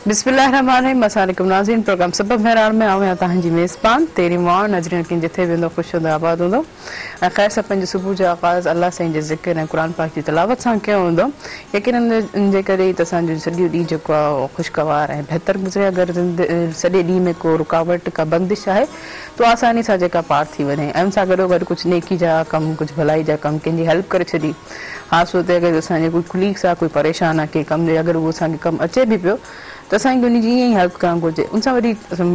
بسم الله الرحمٰن الرحيم السلام عليڪم ناظرين پروگرام صبح مهراڻ ۾ آئون آهيان توهان جي ميزبان تيري ماڻ ناظرين يقين جٿي به هوندو خوش هوندو آباد هوندو ۽ خير سان پنهنجي صبح جو آغاز الله سائين جي ذڪر ۽ قرآن پاڪ جي تلاوت سان ڪيو هوندو يقينن ان جي ڪري ئي ته اسان جو سڄو ڏينهن جيڪو آهي اهو خوشگوار ۽ بهتر گذري اگر سڄي ڏينهن ۾ ڪو رڪاوٽ ڪا بندش آهي ته آساني سان جيڪا پار ٿي وڃي ۽ ان سان گڏو گڏ ڪجهه نيڪي جا ڪم ڪجهه ڀلائي جا ڪم ڪنهن جي هيلپ ڪري ڇڏي خاص طور تي اگر اسان جي ڪوئي ڪليگس آ ڪوئي پريشان آ ڪنهن ڪم جي اگر اهو اسان کي ڪم اچي به پيو ته اسان کي ان جي ائين ئي هيلپ ڪرڻ گهرجي ان سان وري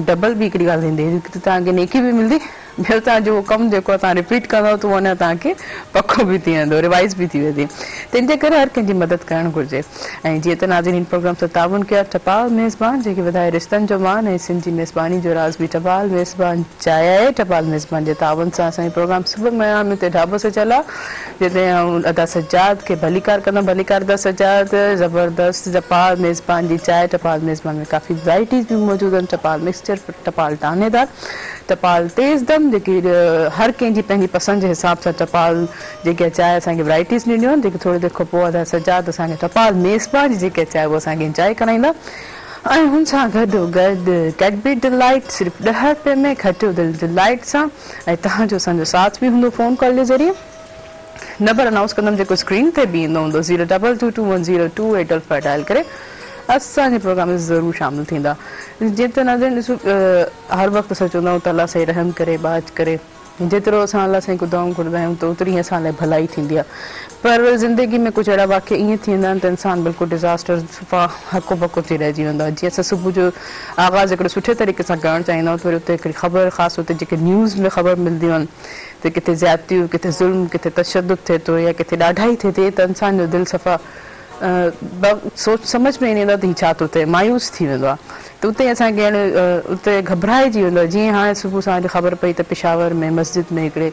ڊبل به هڪڙي ڳالهه ٿيندي هڪ ته توهان کي نيڪي به ملندي ٻيو توهان جو اهو ڪم جيڪو آ توهان رپيٽ ڪندؤ ته اهو اڃا توهان کي پڪو به ٿي ويندو ريوائز به ٿي ويندي تنهن جي ڪري هر ڪنهن جي مدد ڪرڻ گهرجي ۽ جيئن ته ناظرين هن پروگرام سان تعاون ڪيو آ ٽپال ميزبان جيڪي وڌائي رشتن جو مان ۽ سنڌ جي ميزباني جو راز به ٽپال ميزبان چاء آهي ٽپال ميزبان جي تعاون سان اسان جو پروگرام صبح مهراڻ ۾ تي ڍاٻو سجل آ جتي آئون ادا سجاد کي ڀليڪار ڪندم ڀليڪار ادا سجاد زبردست ٽپال ميزبان جي چاء ٽپال ميزبان ۾ ڪافي ورائٽيز به موجود آهن ٽپال مڪسچر ٽپال دانيدار ٽپال تيز دم جيڪي هر ڪنهن جي پنهنجي پسند جي حساب سان ٽپال جيڪي چاء اسان کي ورائٽيز ڏنيون آهن جيڪي ٿوري دير کان پوء ادا سجاد اسان کي ٽپال ميزبان جي جيڪي چاء اهو اسان کي انجواء ڪرائيندا ۽ هن سان گڏو گڏ ڪيڊبري ڊلائيٽ صرف ڏهه رپئي ۾ کٽيو دل ڊلائيٽ سان ۽ توهان جو اسان جو ساٿ به هوندو فون ڪال جي ذريعي نمبر انائونس ڪندم جيڪو اسڪرين تي به ايندو هوندو zero double two two one zero two eight double five dial ڪري اسان جي پروگرام ۾ ضرور شامل ٿيندا جيئن ته ناظرين ڏسو هر وقت اسان چوندا آهيون ته الله سائين رحم ڪري ٻاجهه ڪري جيترو اسان الله سائين کان دعائون گهرندا آهيون ته اوتري ئي اسان لاء ڀلائي ٿيندي آهي پر زندگي ۾ ڪجهه اهڙا واقعا ائين ٿي ويندا آهن ته انسان بلڪل ڊزاسٽر صفا هڪو ٻڪو ٿي رهجي ويندو آهي جيئن اسان صبح جو آغاز هڪڙي سٺي طريقي سان ڪرڻ چاهيندا آهيون ته وري اتي هڪڙي خبر خاص طور تي جيڪي نيوز ۾ خبر ملنديون آهن ته ڪٿي زيادتيون ڪٿي ظلم ڪٿي تشدد ٿئي ٿو يا ڪٿي ڏاڍائي ٿئي ٿي ته انسان جو دل صفا سوچ سمجهه ۾ ئي نه ايندو آهي ته هي ڇا ٿو ٿئي مايوس ٿي ويندو آهي ته اتي اسان کي هاڻي اتي گهٻرائجي ويندو آهي جيئن هاڻي صبح سان اڄ خبر پئي ته پشاور ۾ مسجد ۾ هڪڙي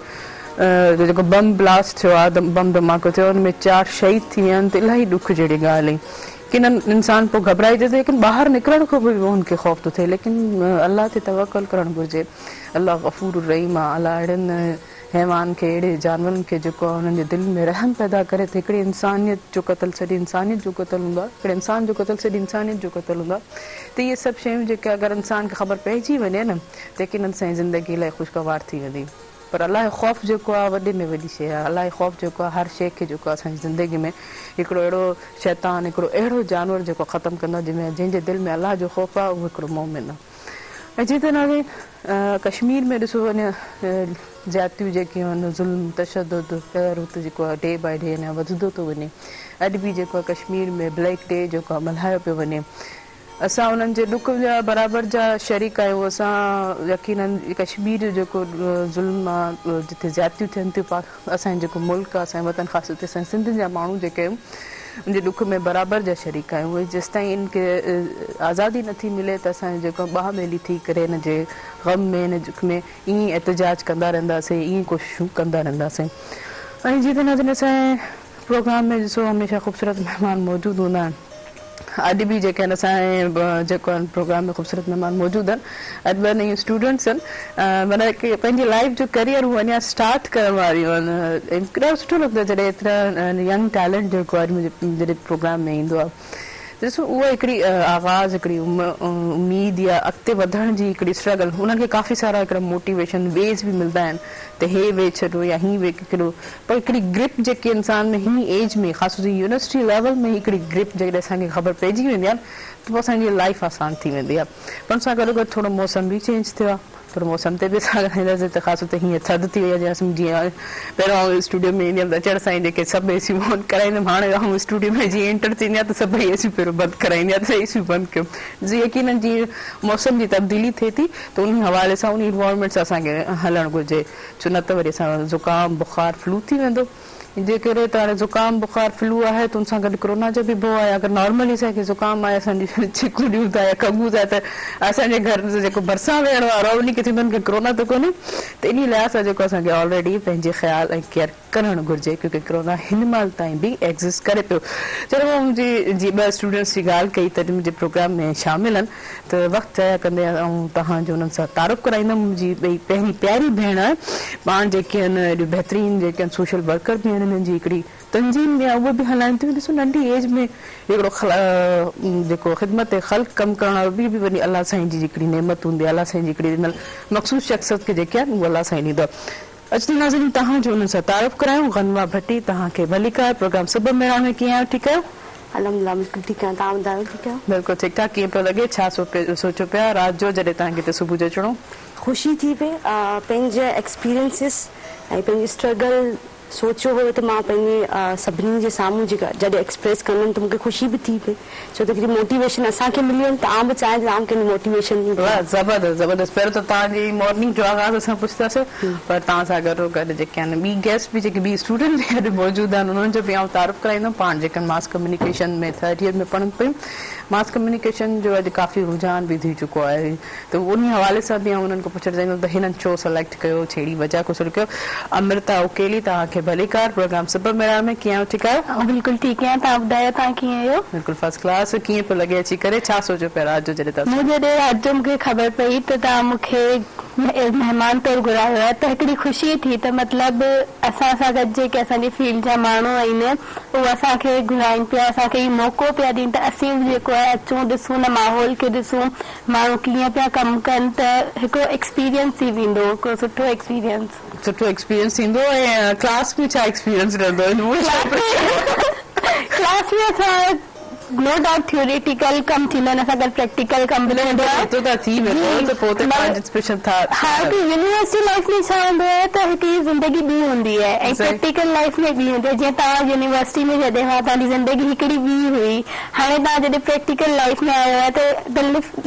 جيڪو بم بلاسٽ ٿيو آهي بم ڌماڪو ٿيو ان ۾ چار شهيد ٿي ويا آهن ته الاهي ڏک جهڙي ڳالهه هئي ڪن انسان پوء گهٻرائجي ٿو ليڪن ٻاهر نڪرڻ کان به هن کي خوف ٿو ٿئي ليڪن الله تي توڪل ڪرڻ گهرجي الله غفور الرحيم آهي الله اهڙن حيوان کي اهڙي جانورن کي جيڪو آهي انهن جي دل ۾ رحم پيدا ڪري ته هڪڙي انسانيت جو قتل سڄي انسانيت جو قتل هوندو آهي هڪڙي انسان جو قتل سڄي انسانيت جو قتل هوندو آهي ته اهي سڀ شيون جيڪي اگر انسان کي خبر پئجي وڃي نه ته يقينن سائين زندگي الاهي خوشگوار ٿي ويندي پر الله جو خوف جيڪو آهي وڏي ۾ وڏي شيء آهي الله جو خوف جيڪو آهي هر شيء کي جيڪو آهي اسان جي زندگي ۾ هڪڙو اهڙو شيطان هڪڙو اهڙو جانور جيڪو ختم ڪندو آهي جنهن ۾ جنهن جي دل ۾ الله جو خوف آهي اهو هڪڙو مومن آهي. ۽ جيئن ته ناظرين ڪشمير ۾ ڏسو وڃي زيادتيون جيڪي آهن ظلم تشدد قهر اتي جيڪو آهي ڊي باء ڊي اڃا وڌندو ٿو وڃي اڄ به جيڪو آهي ڪشمير ۾ بليڪ ڊي جيڪو آهي ملهايو پيو وڃي اسان انهن جي ڏک جا برابر جا شريڪ آهيون اسان يقينن ڪشمير جو جيڪو ظلم آهي جتي زيادتيون ٿين ٿيون اسان جو جيڪو ملڪ آهي اسان جو وطن خاص طور تي اسان سنڌ جا ماڻهو جيڪي آهيون ان جي ڏک ۾ برابر جا شريڪ آهيون اهي جيستائين ان کي آزادي نٿي ملي ته اسان جيڪو ٻانهن ٻيلي ٿي ڪري ان جي غم ۾ ان ڏک ۾ ائين ئي احتجاج ڪندا رهنداسين ائين ئي ڪوششون ڪندا رهنداسين ۽ جيئن ته ناظرين اسان جي پروگرام ۾ ڏسو هميشه خوبصورت مهمان موجود هوندا آهن اڄ به جيڪي آهن اسان جي جيڪو آهن پروگرام ۾ خوبصورت مهمان موجود آهن اڄ ٻه نيون اسٽوڊنٽس آهن معنيٰ ڪي پنهنجي لائيف جو ڪريئر هو اڃا اسٽارٽ ڪرڻ واريون آهن ڏاڍو سٺو لڳندو آهي جڏهن ايترا ينگ ٽيلنٽ جيڪو آهي منهنجي جڏهن پروگرام ۾ ايندو آهي ڏسو اهو هڪڙي آغاز هڪڙي اميد يا اڳتي وڌڻ جي هڪڙي اسٽرگل انهن کي ڪافي سارا هڪڙا موٽيويشن ويز به ملدا آهن ته هي وي ڇڏو يا هي وي ڪرو پر هڪڙي گرپ جيڪي انسان ۾ هن ايج ۾ خاص طور تي يونيورسٽي ليول ۾ هڪڙي گرپ جيڪڏهن اسان کي خبر پئجي ويندي آهي ته پوء اسان جي لائيف آسان ٿي ويندي آهي پر ان سان گڏو گڏ ٿورو موسم به چينج ٿيو آهي ٿورو موسم تي به اسان ڳالهائينداسين ته خاص طور تي هينئر ٿڌ ٿي وئي آهي جيئن جيئن پهريون آئون اسٽوڊيو ۾ ايندي هيم ته اچڻ سان ئي جيڪي سڀ اي سيون آن ڪرائيندم هاڻي آئون اسٽوڊيو ۾ جيئن انٽر ٿيندي آهيان ته سڀئي اي سيون پهريون بند ڪرائيندي آهيان ته اي سيون بند ڪيو جي يقينن جيئن موسم جي تبديلي ٿئي ٿي ته انهي حوالي سان انهي انوائرمينٽ سان اسان کي هلڻ گهرجي ڇو نه ته وري اسان زڪام بخار فلو ٿي ويندو جي ڪري ته هاڻي زڪام بخار فلو آهي ته ان سان گڏ ڪرونا جو به ڀؤ آهي اگر نارملي اسان کي زڪام آهي اسان ڇڪون ڏيون ٿا يا کنگهون ٿا ته اسان جي گهر جيڪو ڀرسان ويهڻ وارو آهي ان کي ٿيندو ان کي ڪرونا ته ڪونهي ته انهي لحاظ سان جيڪو اسان کي آلريڊي پنهنجي خيال ۽ ڪيئر ڪرڻ گهرجي ڪيونڪه ڪرونا هن مهل تائين به ايگزسٽ ڪري پيو چلو مان منهنجي جي ٻه اسٽوڊنٽس جي ڳالهه ڪئي ته منهنجي پروگرام ۾ شامل آهن ته وقت ضايع ڪندي آئون توهان جو انهن سان تعارف ڪرائيندم. منهنجي ٻئي پهرين پياري ڀيڻ آهي. پاڻ جيڪي آهن ايڏيون بهترين جيڪي آهن سوشل ورڪر به آهن. انهن جي هڪڙي تنظيم يا اهي به هلائن ٿيون ڏسو ننڍي ايج ۾ هڪڙو جيڪو خدمت خلق ڪم ڪرڻ وارو به به وڏي الله سائين جي هڪڙي نعمت هوندي آهي الله سائين جي هڪڙي ڏنل مخصوص شخصيت کي جيڪي آهن اهو الله سائين ڏيندو آهي اچ ته ناظرين توهان جو انهن سان تعارف ڪرايون غنويٰ ڀٽي توهان کي ڀليڪار پروگرام صبح مهراڻ ۾ ڪيئن آهيو ٺيڪ آهيو؟ الحمدلله بلڪل ٺيڪ آهيان توهان ٻڌايو ٺيڪ آهيو؟ بلڪل ٺيڪ ٺاڪ ڪيئن پيو لڳي ڇا سوچيو پيا رات جو جڏهن توهان کي هتي صبح جو اچڻو. خوشي ٿي پئي پنهنجي ايڪسپيرينسز ۽ پنهنجي اسٽرگل سوچيو هيو ته مان پنهنجي سڀني جي سامهون جيڪا جڏهن ايڪسپريس ڪندم ته مون کي خوشي به ٿي پئي ڇو ته هڪڙي موٽيويشن اسان کي ملي ته آئون به چاهيان ٿي ته آئون ڪنهن کي موٽيويشن واهه زبردست زبردست پهريون ته توهان جي مارننگ جو آغاز اسان پڇنداسين پر توهان سان گڏو گڏ جيڪي آهن ٻي گيسٽ به جيڪي ٻي اسٽوڊنٽ به گڏ موجود آهن انهن جو به آئون تعارف ڪرائيندم پاڻ جيڪي ماس ڪميونيڪيشن ۾ ٿرڊ ييئر ۾ پڙهن پيون ماس ڪميونيڪيشن جو اڄ ڪافي رجحان به ٿي چڪو آهي ته انهي حوالي سان به آئون انهن کان پڇڻ چاهيندم ته هنن ڇو سليڪٽ ڪيو ڇهڙي وجه کان سليڪٽ ڪيو. امرتا اڪيلي توهان کي ڀليڪار پروگرام صبح مهراڻ ۾ ڪيئن آهيو ٺيڪ آهيو؟ آئون بلڪل ٺيڪ آهيان توهان ٻڌايو توهان ڪيئن آهيو؟ بلڪل فرسٽ ڪلاس ڪيئن پيو لڳي اچي ڪري ڇا سوچيو پيا رات جو جڏهن توهان مون جڏهن رات جو مونکي خبر پئي ته توهان مونکي مهمان طور گهرايو آهي ته هڪڙي خوشي ٿي ته مطلب اسان سان گڏ جيڪي اسان جي فيلڊ جا ماڻهو آهن اهي اسان کي گهرائين پيا اسان کي هي موقعو پيا ڏين ته اسين به جيڪو آهي اچون ڏسون ان ماحول کي ڏسون ماڻهو ڪيئن پيا ڪم ڪن ته هڪڙو ايڪسپيرينس ٿي ويندو هڪڙو سٺو ايڪسپيرينس. سٺو ايڪسپيرينس ٿيندو ۽ ڪلاس ۾ ڇا ايڪسپيرينس رهندو ڪلاس ۾ اسان نو ڊائوٽ ٿيوريٽيڪل ڪم ٿيندو آهي ان سان گڏ پريڪٽيڪل ڪم به ٿيندو آهي. ايترو ته ٿي ويندو ته پوء ته پارٽيسپيشن ٿا ها هڪ يونيورسٽي لائيف ۾ ڇا هوندو آهي ته هڪ هي زندگي ٻي هوندي آهي ۽ پريڪٽيڪل لائيف ۾ ٻي هوندي آهي جيئن توهان يونيورسٽي ۾ جڏهن هئا توهان جي زندگي هڪڙي ٻي هئي هاڻي توهان جڏهن پريڪٽيڪل لائيف ۾ آيو آهيو ته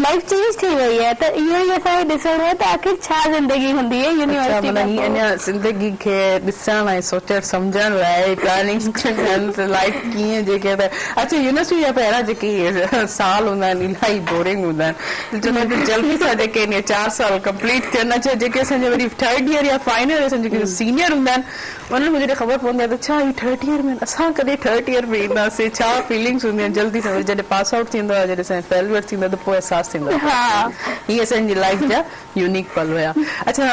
لائيف چينج ٿي وئي آهي ته اهو ئي اسان کي ڏسڻو آهي ته آخر ڇا زندگي هوندي آهي اڇا يونيورسٽي معنيٰ کان هي پوء. اڃا زندگي کي ڏسڻ ۽ سوچڻ سمجهڻ لاء پلاننگس ڪن ته لائيف ڪيئن جيڪي ته اڇا يونيورسٽي جا پهريان جيڪي سال هوندا آهن الاهي بورنگ هوندا آهن چوندا آهن ته جلدي سان جيڪي آهن چار سال ڪمپليٽ ٿين اڇا جيڪي اسان جا وري ٿرڊ ييئر يا فائنل اسان جيڪي سينيئر هوندا آهن انهن کي جڏهن خبر پوندي آهي ته ڇا هي ٿرڊ ايئر ۾ آهن اسان ڪڏهن ٿرڊ ايئر ۾ اينداسين ڇا فيلنگس هونديون آهن جلدي سان وري جڏهن پاس آئوٽ ٿيندو آهي جڏهن اسان جو فيئرويل ٿيندو آهي ته پوء احساس ٿيندو آهي هي اسان جي لائيف جا يونيڪ پل هيا اڇا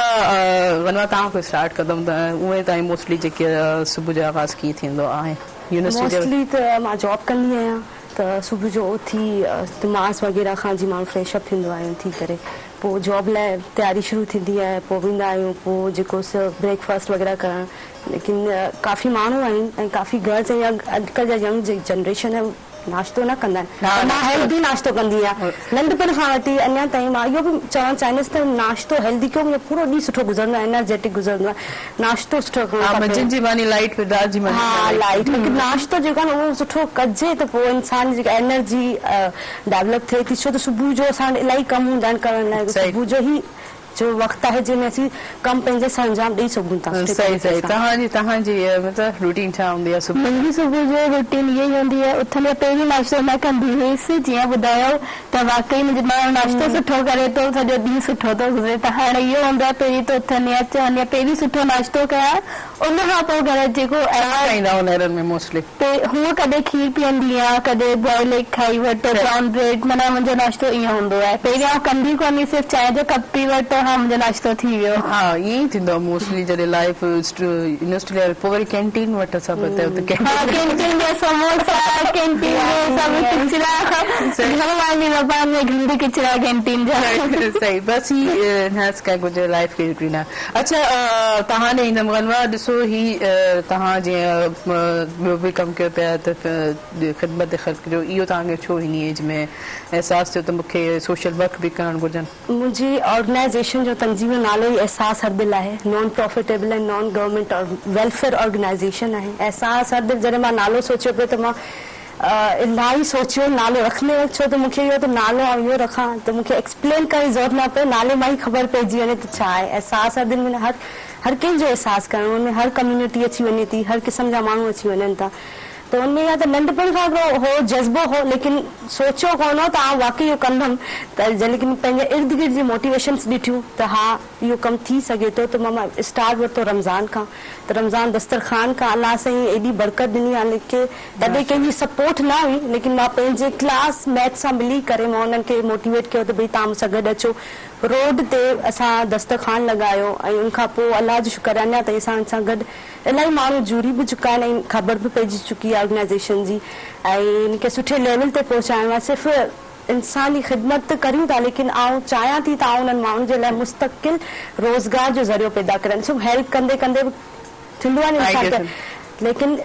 غنويٰ توهان کان اسٽارٽ ڪندم ته اونئن توهان موسٽلي جيڪي صبح جو آغاز ڪيئن ٿيندو آهي يونيورسٽي جي موسٽلي ته مان جاب ڪندي آهيان ته صبح جو اٿي نماز وغيره کان جي ماڻهو فريش اپ ٿيندو آهي اٿي ڪري پوء جاب لاء تياري شروع ٿيندي آهي پوء ويندا آهيون پوء جيڪو سو بريڪ فاسٽ وغيره ڪرڻ ليڪن ڪافي ماڻهو آهن ۽ ڪافي گرلس ۽ اڄڪلهه جا ينگ جيڪي جنريشن آهي ناشتو نه ڪندا آهن پر مان هيلدي ناشتو ڪندي آهيان ننڍپڻ کان وٺي اڃا تائين مان اهو به چوڻ چاهيندس ته ناشتو هيلدي ڪيو منهنجو پورو ڏينهن سٺو گذرندو آهي انرجيٽڪ گذرندو آهي ناشتو سٺو ڪرڻ ها کپي. منجهند جي ماني لائيٽ پوء رات جي ماني ها لائيٽ ليڪن ناشتو جيڪو آهي نه اهو سٺو ڪجي ته پوء انسان جي جيڪا انرجي ڊيولپ ٿئي ٿي ڇو ته صبح جو اسان وٽ الاهي ڪم هوندا آهن ڪرڻ لاء صبح جو ئي جو وقت آهي جنهن ۾ اسين ڪم پنهنجي سرانجام ڏئي سگهون ٿا سٺي صحيح طريقي صحيح سان. توهان جي توهان جي مطلب روٽين ڇا هوندي آهي صبح منهنجي صبح جو روٽين اها ئي هوندي آهي اٿندي پهرين ناشتو نه ڪندي هيس جيئن ٻڌايو ته واقعي منهنجو ماڻهو ناشتو سٺو ڪري ٿو سڄو ڏينهن سٺو ٿو گذري ته هاڻي اهو هوندو آهي پهرين ته اٿندي آهيان چوندي آهيان پهرين سٺو ناشتو ڪيان ان کان پوء گهر جيڪو ڇا کائيندا آهيو نيرن ۾ موسٽلي؟ تي هونء ڪڏهن کير پيئندي آهيان ڪڏهن بوائل ايگ کائي ورتو برائون بريڊ معنيٰ منهنجو ناشتو ائين هوندو آهي پهريان آئون ڪندي ڪونه هيس صرف چانهه جو ڪپ پي ورتو ها منهنجو ناشتو ٿي ويو. ها ائين ئي ٿيندو آهي موسٽلي جڏهن لائيف يونيورسٽي ليول پوء وري ڪينٽين وٽ سڀ ته اتي ها ڪينٽين جا سموسا ڪينٽين ۾ سڀ ڪچرا گهر وانگي زبان ۾ گند ڪچرا ڪينٽين جا. صحيح بس هي انهانس ڪرڻ گهرجي لائيف کي روٽين آهي. اڇا توهان ڏي ايندم غنويٰ ڏسو هي توهان جيئن ٻيو به ڪم ڪيو پيا ته خدمت خلق جو اهو توهان کي ڇو هن ايج ۾ احساس ٿيو ته مون کي سوشل ورڪ به ڪرڻ گهرجن؟ منهنجي آرگنائيزيشن جو تنظيم جو نالو ئي احساس هر دل آهي non profitable ۽ non government welfare organisation آهي احساس هر دل جڏهن مان نالو سوچيو پيو ته مان الاهي سوچيو نالو رکندي وقت ڇو ته مون کي اهو ته نالو آئون اهو رکان ته مون کي ايڪسپلين ڪرڻ جي ضرورت نه پئي نالي مان ئي خبر پئجي وڃي ته ڇا آهي احساس هر دل ۾ هر هر ڪنهن جو احساس ڪرڻ ان ۾ هر ڪميونٽي اچي وڃي ٿي هر قسم جا ماڻهو اچي وڃن ٿا ته ان ۾ اها ته ننڍپڻ کان هڪڙو هو جذبو هو ليڪن سوچيو ڪونه هو ته آئون واقعي اهو ڪندم ته ليڪن پنهنجي ارد گرد جي موٽيويشنس ڏٺيون ته ها اهو ڪم ٿي سگهي ٿو ته مان اسٽارٽ ورتو رمضان کان ته رمضان دسترخوان کان الله سائين ايڏي برڪت ڏني آهي ليڪن تڏهن ڪنهن جي سپورٽ نه هئي ليڪن مان پنهنجي ڪلاس ميٽ سان ملي ڪري مان انهن کي موٽيويٽ ڪيو ته ڀئي توهان مون سان گڏ اچو روڊ تي اسان دسترخوان لڳايو ۽ ان کان پوء الله جو شڪر آهي اڃا تائين اسان سان گڏ الاهي ماڻهو جڙي به چڪا آهن ۽ خبر به پئجي چڪي آهي آرگنائيزيشن جي ۽ ان کي سٺي ليول تي پهچائڻو آهي صرف انساني خدمت ته ڪريون ٿا ليڪن آئون چاهيان ٿي ته آئون انهن ماڻهن جي لاء مستقل روزگار جو ذريعو پيدا ڪريان صرف هيلپ ڪندي ڪندي به ٿيندو آهي نه انسان ته ليڪن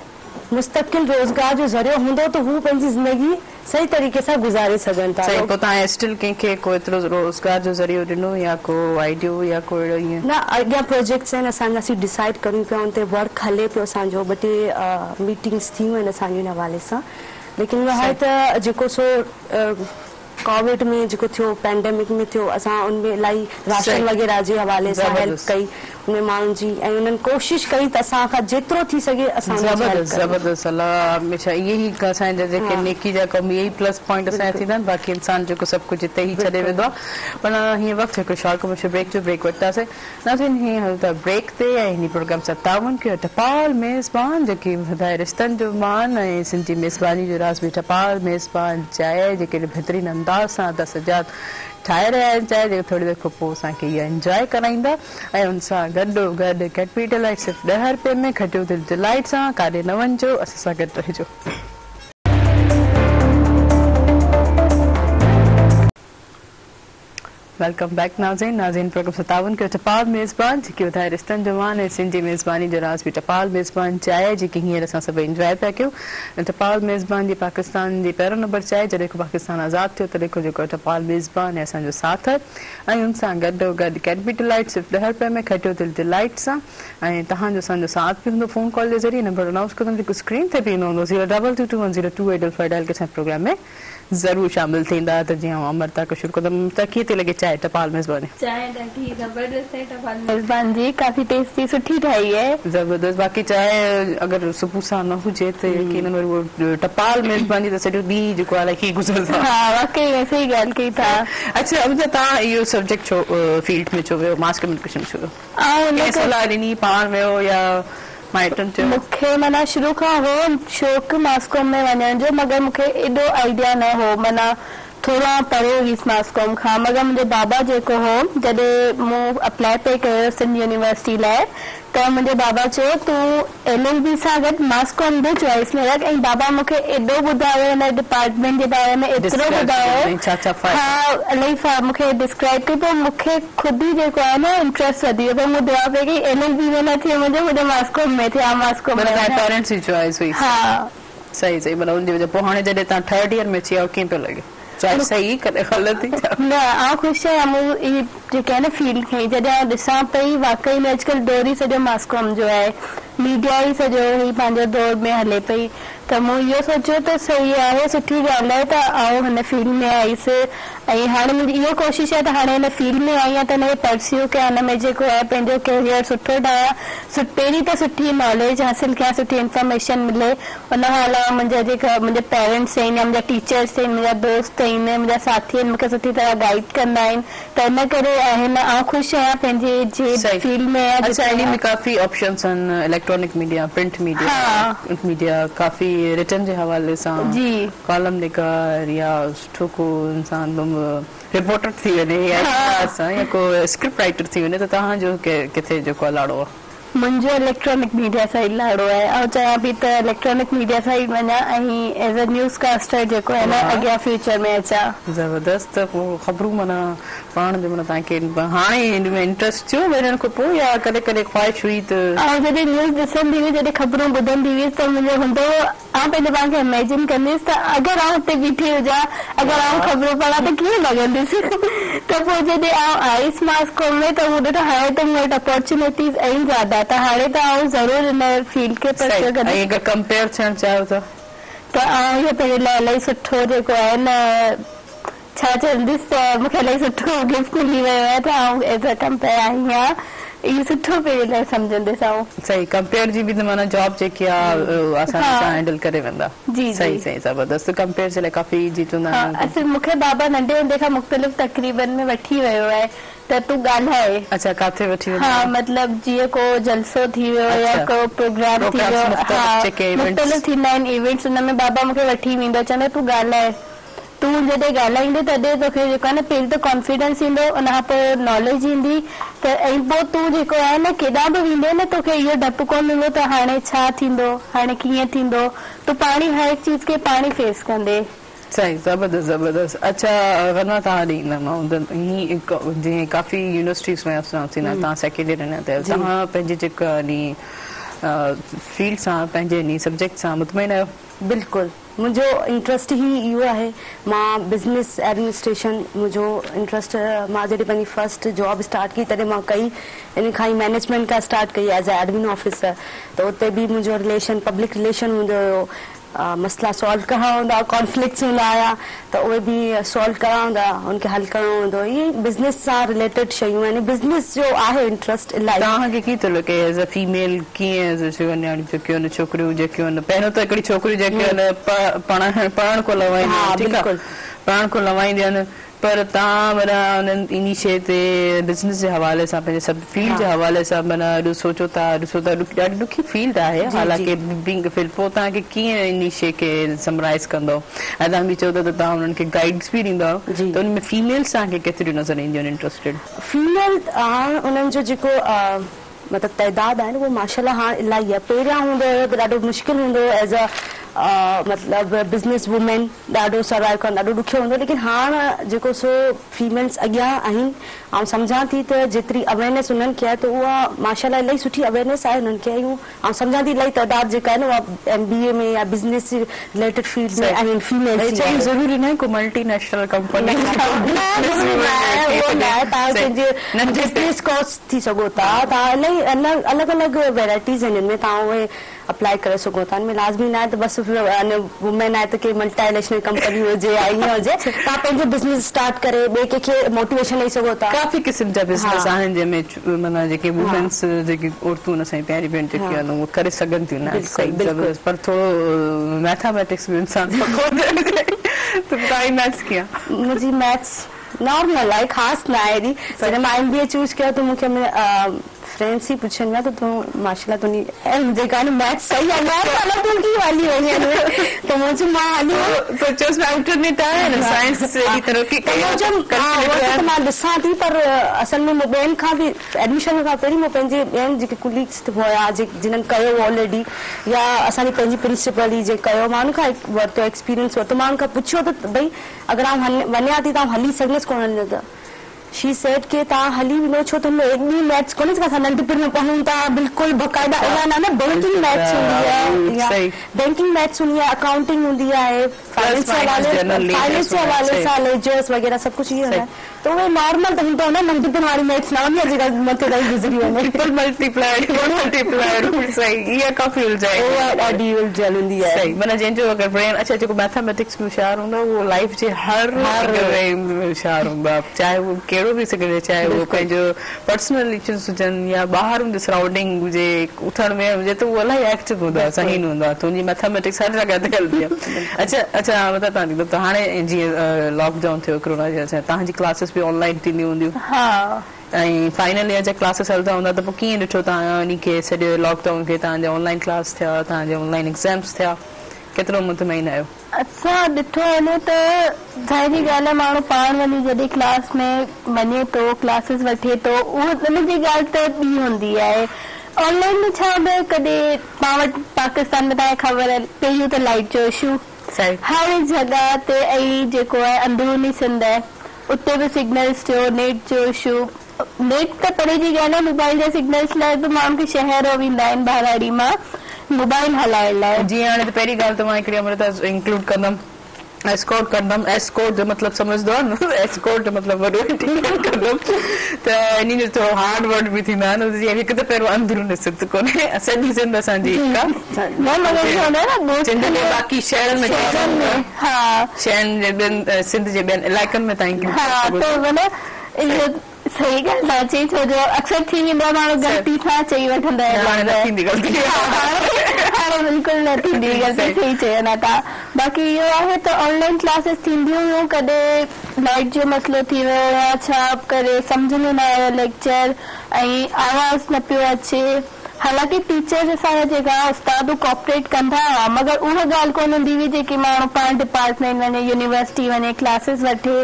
مستقل روزگار جو ذريعو هوندو ته هو پنهنجي زندگي صحيح طريقي سان گذاري سگهن ٿا. صحيح پوء توهان اسٽل ڪنهن کي ڪو ايترو روزگار جو ذريعو ڏنو يا ڪو آئيڊيو يا ڪو اهڙو ائين. نه اڳيان پروجيڪٽس آهن اسان جا اسين ڊسائيڊ ڪريون پيا ان تي ورڪ هلي پيو اسان جو ٻه ٽي ميٽنگس ٿيون آهن اسان جون ان حوالي سان ليڪن اهو آهي ته جيڪو سو ڪووڊ ۾ جيڪو ٿيو پينڊيمڪ ۾ ٿيو اسان ان ۾ الاهي راشن وغيره جي حوالي سان هيلپ ڪئي ان ۾ ماڻهن جي ۽ انهن ڪوشش ڪئي ته اسان کان جيترو ٿي سگهي اسان انهن جي هيلپ زبردست زبردست الله هميشه اهي ئي اسان جا جيڪي نيڪي جا ڪم اهي ئي پلس پوائنٽ اسان جا ٿيندا آهن باقي انسان جيڪو سڀ ڪجهه هتي ئي ڇڏي ويندو آهي پر هينئر وقت هڪ شارٽ ڪمرشل بريڪ جو بريڪ وٺنداسين ناظرين هينئر هلون ٿا بريڪ تي ۽ هن پروگرام سان تعاون ڪيو ٽپال ميزبان جيڪي وڌائي رشتن جو مان ۽ سنڌ جي ميزباني جو راز به ٽپال ميزبان چانهه جيڪي بهترين انداز سان ادا سجاد ٺاهي رهيا آهن چانهه جيڪي ٿوري دير کان پوء اسان کي اها انجواء ڪرائيندا ۽ ان سان گڏو گڏ ڪيڊبري ڊيلائيٽ صرف ڏهه رپين ۾ کٽيو دل ڊيلائيٽ سان ڪاڏي نه وڃجو اسان سان گڏ رهجو. Welcome back ناظرين ناظرين پروگرام سان تعاون ڪيو ٽپال ميزبان جيڪي وڌائي رشتن جو مان ۽ سنڌ جي ميزباني جو راز به ٽپال ميزبان چانهه جيڪي هينئر اسان سڀ انجواء پيا ڪيون ۽ ٽپال ميزبان جي پاڪستان جي پهريون نمبر چانهه جڏهن کان پاڪستان آزاد ٿيو تڏهن کان جيڪو ٽپال ميزبان ۽ اسان جو ساٿ آهي ۽ ان سان گڏو گڏ ڪيڊبري ڊيلائيٽ صرف ڏهه رپئي ۾ کٽيو دل ڊيلائيٽ سان ۽ توهان جو اسان جو ساٿ به هوندو فون ڪال جي ذريعي نمبر انائونس ڪندم جيڪو اسڪرين تي به ايندو هوندو zero double two two one zero two eight double five dial ڪري اسان جي پروگرام ۾ ضرور شامل ٿيندا ته جيئن آئون امرتا کان شروع ڪندم امرتا ڪيئن ٿي لڳي چانهه ٽپال ميزباني. چانهه ڏاڍي زبردست آهي ٽپال ميزبان جي ڪافي ٽيسٽي سٺي ٺاهي آهي. زبردست باقي چانهه اگر صبح سان نه هجي ته يقينن وري اهو ٽپال ميزباني ته سڄو ڏينهن جيڪو آهي الائي ڪيئن گذرندو آهي. ها واقعي ۾ صحيح ڳالهه ڪئي ٿا. اڇا امرتا توهان اهو سبجيڪٽ ڇو فيلڊ ۾ ڇو ويو ماس ڪميونيڪيشن ڇو ويو. آئون ان ڪنهن ڪري. صلاح ڏني پاڻ ويو يا مائٽن چيو؟ مون کي معنيٰ شروع کان هو شوق ماس ڪام ۾ وڃڻ جو مگر مون کي ايڏو آئيڊيا نه هو معنيٰ ٿورو آئون پري هيس ماس ڪام کان مگر منهنجو بابا جيڪو هو جڏهن مون اپلائي پئي ڪيو سنڌ يونيورسٽي لاء ته منهنجي بابا چيو تون ايل ايل بي سان گڏ ماس ڪام به چوائس ۾ رک ۽ بابا مون کي ايڏو ٻڌايو هن ڊپارٽمينٽ جي باري ۾ ايترو ٻڌايو ها الاهي مون کي ڊسڪرائب ڪئي پوء مون کي خود ئي جيڪو آهي نه انٽريسٽ وڌي ويو پوء مون دعا پئي ڪئي ايل ايل بي ۾ نه ٿئي منهنجو منهنجو ماس ڪام ۾ ٿئي آئون ماس ڪام ۾ معنيٰ توهان جي وڃان. پيرنٽس جي چوائس هئي. ها. صحيح صحيح معنيٰ ان جي وجه پوء هاڻي جڏهن توهان ٿرڊ ايئر ۾ اچي ويا آهيو ڪيئن پيو لڳي چوائس صحيح هئي ڪڏهن غلط هئي ڇا؟ نه آئون خوش آهيان مون هي جيڪي آهي نه فيلڊ کنئي جڏهن آئون ڏسان پئي واقعي ۾ اڄڪلهه دور ئي سڄو ماس ڪام جو آهي ميڊيا ئي سڄو هي پنهنجو دور ۾ هلي پئي ته مون اهو سوچيو ته صحيح آهي سٺي ڳالهه آهي ته آئون هن فيلڊ ۾ آئيس ۽ هاڻي منهنجي اهو ڪوشش آهي ته هاڻي هن فيلڊ ۾ آئي آهيان ته هن کي پرسيو ڪيان هن ۾ جيڪو آهي پنهنجو ڪيريئر سٺو ٺاهيان پهرين ته سٺي ناليج حاصل ڪيان سٺي انفارميشن ملي ان کان علاوه منهنجا جيڪا منهنجا پيرنٽس آهن يا منهنجا ٽيچرس آهن منهنجا دوست آهن منهنجا ساٿي آهن مون کي سٺي طرح گائيڊ ڪندا آهن ته ان ڪري آهن آئون خوش آهيان پنهنجي جي فيلڊ ۾ آهيان اڇا انهي ۾ ڪافي آپشنس آهن electronic media print media media ڪافي رٽن جي حوالي سان ڪالم نگار يا سٺو ڪو انسان رپورٽر ٿي وڃي يا يا ڪو اسڪرپٽ رائيٽر ٿي وڃي ته توهان جو ڪٿي جيڪو آهي لاڙو آهي؟ منهنجو اليڪٽرانڪ ميڊيا سائيڊ لاڙو آهي آئون چاهيان پئي ته اليڪٽرانڪ ميڊيا سائيڊ وڃان ۽ ايز ا نيوز ڪاسٽر جيڪو آهي نه اڳيان فيوچر ۾ اچان. زبردست ته پوء خبرون معنيٰ پڙهڻ جو معنيٰ توهان کي هاڻي ان ۾ انٽرسٽ ٿيو وڃڻ کان پوء يا ڪڏهن ڪڏهن خواهش هئي ته. آئون جڏهن نيوز ڏسندي هيس جڏهن خبرون ٻڌندي هيس ته منهنجو هوندو هو آئون پنهنجي پاڻ کي اميجن ڪندي هيس ته اگر آئون اتي بيٺي هجان، اگر آئون خبرون پڙهان ته ڪيئن لڳندس؟ ته پوء جڏهن آئون آيس ماس ڪام ۾ ته مون ڏٺو هاڻي ته مون وٽ اپارچونيٽيز آهن زياده ته هاڻي ته آئون ضرور ان فيلڊ کي صحيح پرسيو ۽ ڪندس. اگر ڪمپيئر ٿيڻ چاهيو ته؟ ته آئون اهو پنهنجي لاء الاهي سٺو جيڪو آهي نه ڇا چوندس ته مون کي الاهي سٺو گفٽ ملي ويو آهي ته آئون ايز ا ڪمپيئر آئي آهيان اهو سٺو پنهنجي لاء سمجهندس آئون. صحيح ڪمپيئر جي به ته معنيٰ جاب جيڪي آ آساني سان هينڊل ڪري ويندا. جي جي. صحيح صحيح زبردست ڪمپيئر جي لاء ڪافي ايزي چوندا ها آهن. اصل مون کي بابا ننڍي هوندي کان مختلف تقريبن ۾ وٺي ويو آهي ته تون ڳالهاء. اڇا ڪاٿي وٺي ويندو ها هو؟ مطلب جيئن ڪو جلسو ٿي ويو يا ڪو پروگرام ٿي ويو ها مختلف ٿيندا آهن ايونٽس ان ۾ بابا مون کي وٺي ويندو چوندو تون ڳالهاء. तूं जॾहिं ॻाल्हाईंदे तॾहिं तोखे जेको आहे न पहिरीं त कॉन्फिडेंस ईंदो, उन खां पोइ नॉलेज ईंदी त ऐं पोइ तूं जेको आहे न केॾां बि वेंदे न तोखे इहो ढपु कोन हूंदो त हाणे छा थींदो, हाणे कीअं थींदो। तूं पाणी हर हिकु चीज़ खे पाणी फेस कंदे। सही, ज़बरदस्त ज़बरदस्त। अच्छा गना, तव्हां ॾे ईंदमि जीअं काफ़ी यूनिवर्सिटीज़ में असां थींदा, तव्हां सेकेंड ईयर अञा त तव्हां पंहिंजी जेका नी फील्ड सां, पंहिंजे नी सब्जेक्ट सां मुतमइन आहियो? बिल्कुलु, मुंहिंजो इंट्रस्ट ई इहो आहे। मां बिज़नेस एडमिनिस्ट्रेशन मुंहिंजो इंट्रस्ट। मां जॾहिं पंहिंजी फर्स्ट जॉब स्टार्ट कई तॾहिं मां कई इन खां ई मैनेजमेंट खां स्टार्ट कई एज अ एडमिन ऑफिसर, त उते बि मुंहिंजो रिलेशन पब्लिक रिलेशन हूंदो हुयो, मसइला सॉल्व करणा हूंदा, कॉन्फ्लिक्ट्स हूंदा हुया त उहे बि सॉल्व करणा हूंदा, उनखे हल करिणो हूंदो। इहे बिज़नेस सां रिलेटेड शयूं आहिनि, बिज़नेस जो आहे इंट्रस्ट इलाही। तव्हांखे कीअं थो लॻे एज अ फीमेल, कीअं नियाणियूं जेकियूं आहिनि, छोकिरियूं जेकियूं आहिनि, पहिरियों त हिकिड़ी छोकिरियूं जेकियूं आहिनि पढ़ण पढ़ण को लवाईंदियूं आहिनि, ठीकु आहे, पढ़ण को लवाईंदियूं आहिनि, पर तव्हां माना हुननि इन शइ ते बिज़नेस जे हवाले सां, पंहिंजे सभु फील्ड जे हवाले सां माना एॾो सोचो था, ॾिसो था, ॾाढी ॾुखी फील्ड आहे हालांकि बीइंग फील्ड, पोइ तव्हांखे कीअं इन शइ खे समराइज़ कंदव? ऐं तव्हां बि चओ था त तव्हां हुननि खे गाइड्स बि ॾींदा आहियो, त हुन में फीमेल्स तव्हांखे केतिरियूं नज़र ईंदियूं आहिनि इंट्रस्टेड? फीमेल हाणे उन्हनि जो जेको मतिलबु ताइदाद आहे न उहो माशाल्लाह हाणे इलाही आहे। पहिरियां हूंदो हुयो त ॾाढो मुश्किल हूंदो हुयो एज अ मतिलबु बिज़नेस वुमेन ॾाढो सर्वाइव करणु ॾाढो ॾुखियो हूंदो, लेकिन हाणे जेको सो फीमेल्स अॻियां आहिनि। ऐं सम्झां थी त जेतिरी अवेयरनेस उन्हनि खे आहे त उहा माशाल्लाह इलाही सुठी अवेयरनेस आहे उन्हनि खे। ऐं सम्झां थी इलाही ताइदाद जेका आहे न उहा एमबीए में या बिज़नेस रिलेटेड फील्ड में आहिनि फीमेल्स। ज़रूरी न आहे को मल्टीनेशनल कंपनी, न उहो न आहे, तव्हां पंहिंजे बिज़नेस कोर्स थी सघो था, तव्हां इलाही अलॻि अलॻि वेराइटीज़ आहिनि हिन में, तव्हां उहे अप्लाई करे सघो था। हिन में लाज़मी न आहे त बसि वुमेन आहे त कंहिं मल्टीनेशनल कंपनी हुजे या ईअं हुजे, तव्हां पंहिंजो बिज़नेस स्टार्ट करे ॿिए कंहिंखे मोटिवेशन ॾेई सघो था। काफ़ी क़िस्म जा बिज़नेस आहिनि जंहिंमें माना जेके वुमेन्स, जेके औरतूं असांजी प्यारी भेण जेकी आहिनि उहे करे सघनि थियूं न, सही, पर थोरो मैथमेटिक्स में इंसान त तव्हांजी मैथ्स कीअं? मुंहिंजी मैथ्स नॉर्मल आहे, ख़ासि न आहे एॾी। जॾहिं मां एमबीए चूज़ कयो त मूंखे फ्रेंड्स ई पुछनि पिया त तूं माशाल्लाह तुंहिंजी जेका आहे मैथ्स सही आहे, मैथ्स तूं कीअं हली वई आहीं? त मूं चयो मां हली त चयोसि अल्टरनेट आहे न, साइंस एॾी तरक़ी कई। त मां ॾिसां थी, पर असल में मूं ॿियनि खां बि एडमिशन खां पहिरीं मूं पंहिंजे ॿियनि जेके कुलीग्स हुया जिन्हनि कयो ऑलरेडी या असांजी पंहिंजी प्रिंसिपल ई जे कयो, मां हुन खां वरितो एक्सपीरियंस वरितो। मां हुन खां पुछियो त भई अगरि आउं वञा थी त आउं हली सघंदसि कोन? त she said के तव्हां हली वेंदो, छो त एॾी मैथ्स कोन्हे जेका असां नंढपण में पढ़ूं था, बिल्कुलु बाक़ाइदा इहा न बैंकिंग मैथ्स हूंदी आहे, बैंकिंग मैथ्स हूंदी आहे, अकाउंटिंग हूंदी आहे, फाइनेंस जे हवाले सां लेजर्स वग़ैरह सभु कुझु इहो आहे। त उहे नॉर्मल त हूंदो न, नंढपण वारी मैथ्स न हूंदी आहे जेका मथे ताईं गुज़री वञे। ट्रिपल मल्टीप्लाइड मल्टीप्लाइड, सही, इहा काफ़ी उलझाई, उहा ॾाढी उलझियल हूंदी आहे। सही, माना जंहिंजो अगरि ब्रेन, अच्छा जेको मैथमेटिक्स में होशियारु हूंदो उहो लाइफ जे हर में होशियारु हूंदो आहे, चाहे उहो कहिड़ो बि सघे, चाहे उहो पंहिंजो पर्सनल इश्यूज़ हुजनि या ॿाहिरि हुनजी सराउंडिंग हुजे, उथण में हुजे, त उहो इलाही एक्टिव हूंदो आहे, ज़हीन हूंदो आहे, त हुनजी मैथमेटिक्स हर जॻह ते हलंदी आहे। अच्छा अच्छा, मतिलबु तव्हां त हाणे जीअं लॉकडाउन थियो कोरोना जे, तव्हांजी क्लासिस बि ऑनलाइन थींदियूं हूंदियूं? हा। ऐं फाइनल ईयर जा क्लासिस हलंदा हूंदा त पोइ कीअं ॾिठो तव्हां इन खे सॼो लॉकडाउन खे? तव्हांजा ऑनलाइन क्लास थिया, तव्हांजा ऑनलाइन एग्ज़ाम्स थिया, केतिरो मुतमइन आहियो? असां ॾिठो वञे त ज़ाहिरी ॻाल्हि आहे, माण्हू पाण वञी जॾहिं क्लास में वञे थो, क्लासिस वठे थो, उहो हुनजी ॻाल्हि त ॿी हूंदी आहे। ऑनलाइन में छा हूंदो आहे, कॾहिं पाण वटि पाकिस्तान में तव्हांखे ख़बर आहे, पहिरियों त लाइट जो इशू हर जॻह ते, ऐं जेको आहे अंदरूनी सिंध आहे उते बि सिग्नल्स जो, नेट जो इशू, नेट त परे जी ॻाल्हि आहे, मोबाइल जा सिग्नल्स लाइ बि माण्हू खे शहर वेंदा आहिनि ॿाहिराड़ी मां मोबाइल हलाइण लाइ। जीअं हाणे त पहिरीं ॻाल्हि त मां हिकिड़ी अमृता इंक्लूड कंदमि, एस्कॉर्ट कंदमि, एस्कॉर्ट जो मतिलबु सम्झंदो आहे न, एस्कॉर्ट जो मतिलबु वॾो कंदमि, त इन जो थोरो हार्ड वर्ड बि थींदा आहिनि। जीअं हिकु त पहिरियों अंदरूनी सिंध कोन्हे, सॼी सिंध असांजी हिकु आहे, सिंध में बाक़ी शहरनि में, हा, शहरनि जे ॿियनि, सिंध जे ॿियनि इलाइक़नि में तव्हां हा, त माना इहो सही ॻाल्हि तव्हां चई, छो जो अक्सर थी वेंदो आहे, माण्हू ग़लती सां चई वठंदा आहिनि। हाणे न थींदी ग़लती, हाणे बिल्कुलु न थींदी ग़लती, सही चयो न तव्हां। बाक़ी इहो आहे त ऑनलाइन क्लासिस थींदियूं हुयूं, कॾहिं लाइट जो मसइलो थी वियो या छा करे सम्झ में न आयो लेक्चर ऐं आवाज़ न पियो अचे, हालांकि टीचर्स असांजा जेका उस्ताद कोऑपरेट कंदा हुआ, मगर उहा ॻाल्हि कोन हूंदी हुई जेकी माण्हू पाण डिपार्टमेंट वञे, यूनिवर्सिटी वञे, क्लासिस वठे,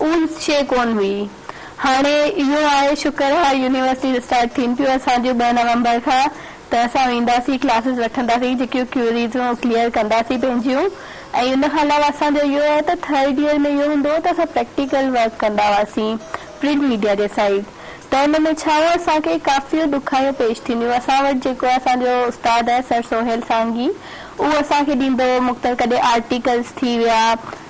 उहा शइ कोन हुई। हाणे इहो आहे, शुक्र आहे यूनिवर्सिटी स्टार्ट थियनि पियूं असांजो 2 नवंबर खां, त असां वेंदासीं, क्लासिस वठंदासीं, जेकियूं क्यूरीज़ क्लियर कंदासीं पंहिंजियूं। ऐं उन खां अलावा असांजो इहो आहे त थर्ड ईयर में इहो हूंदो हो त असां प्रैक्टिकल वर्क कंदा हुआसीं प्रिंट मीडिया जे साइड, त हुन में छा हो असांखे काफ़ी ॾुखाइयूं पेश थींदियूं। असां वटि जेको असांजो उस्ताद आहे सर सोहेल सांगी, उहो असांखे ॾींदो हो मुख़्तलिफ़, कॾहिं आर्टिकल्स थी विया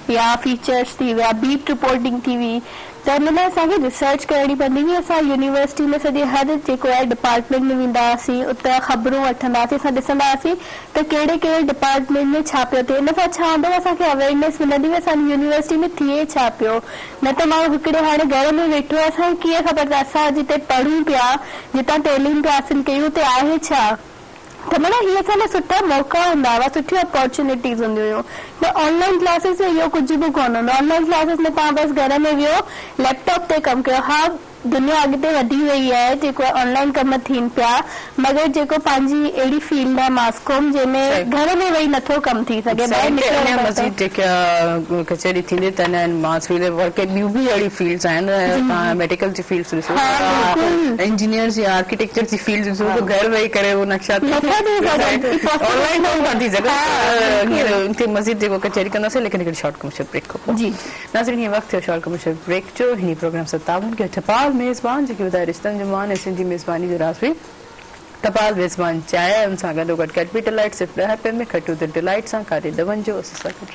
या फीचर्स थी विया, बीट रिपोर्टिंग थी हुई, त हुन लाइ असांखे रिसर्च करणी पवंदी हुई। असां यूनिवर्सिटी में सॼे हर जेको आहे डिपार्टमेंट में वेंदा हुआसीं, उतां ख़बरूं वठंदा हुआसीं, असां ॾिसंदा हुआसीं त कहिड़े कहिड़े डिपार्टमेंट में छा पियो थिए। हिन सां छा हूंदो, असांखे अवेयरनेस मिलंदी हुई असांजी यूनिवर्सिटी में थिए छा पियो। न त माण्हू हिकिड़ो हाणे घर में वेठो आहे, असांखे कीअं ख़बर त असां जिते पढ़ूं पिया, जितां तालीम पिया हासिल कयूं, उते आहे छा। त माना हीअ असां लाइ सुठा मौक़ा हूंदा हुआ, सुठियूं अपॉर्चुनिटीज़ हूंदियूं हुयूं। त ऑनलाइन क्लासिस में इहो कुझु बि कोन हूंदो। ऑनलाइन क्लासिस में तव्हां बसि घर में वियो, लैपटॉप ते कमु कयो। हा, दुनिया अॻिते वधी वई आहे, जेको ऑनलाइन कम थियनि पिया, मगर जेको पंहिंजी अहिड़ी फील्ड आहे मास्कॉम जंहिंमें घर में वेही नथो कमु थी सघे, ॿाहिरि निकिरणो पवे मज़ीद जेका कचहरी थींदी त मास फील्ड वर्क ॿियूं बि अहिड़ी फील्ड्स आहिनि, तव्हां मेडिकल जी फील्ड ॾिसो, इंजीनियर्स या आर्किटेक्चर जी फील्ड ॾिसो, त घर वेही करे उहो नक्शा ऑनलाइन कोन था थी सघनि। मज़ीद जेको कचहरी कंदासीं, लेकिन हिकिड़ी शॉर्ट कमर्शियल ब्रेक खां पोइ। नाज़रीन, हीअ वक़्तु थियो शॉर्ट कमर्शियल ब्रेक जो। हिन प्रोग्राम सां ताउन कयो टपाल मेज़बान, जेकी ॿुधाए रिश्तनि जो मान ऐं सिंधी मेज़बानी जो राज़ हुई टपाल मेज़बान चांहि, उन सां गॾोगॾु कैडबरी डिलाइट सिर्फ़ 10 रुपए में खटो त डिलाइट सां कारे दवन जो असां सां गॾु।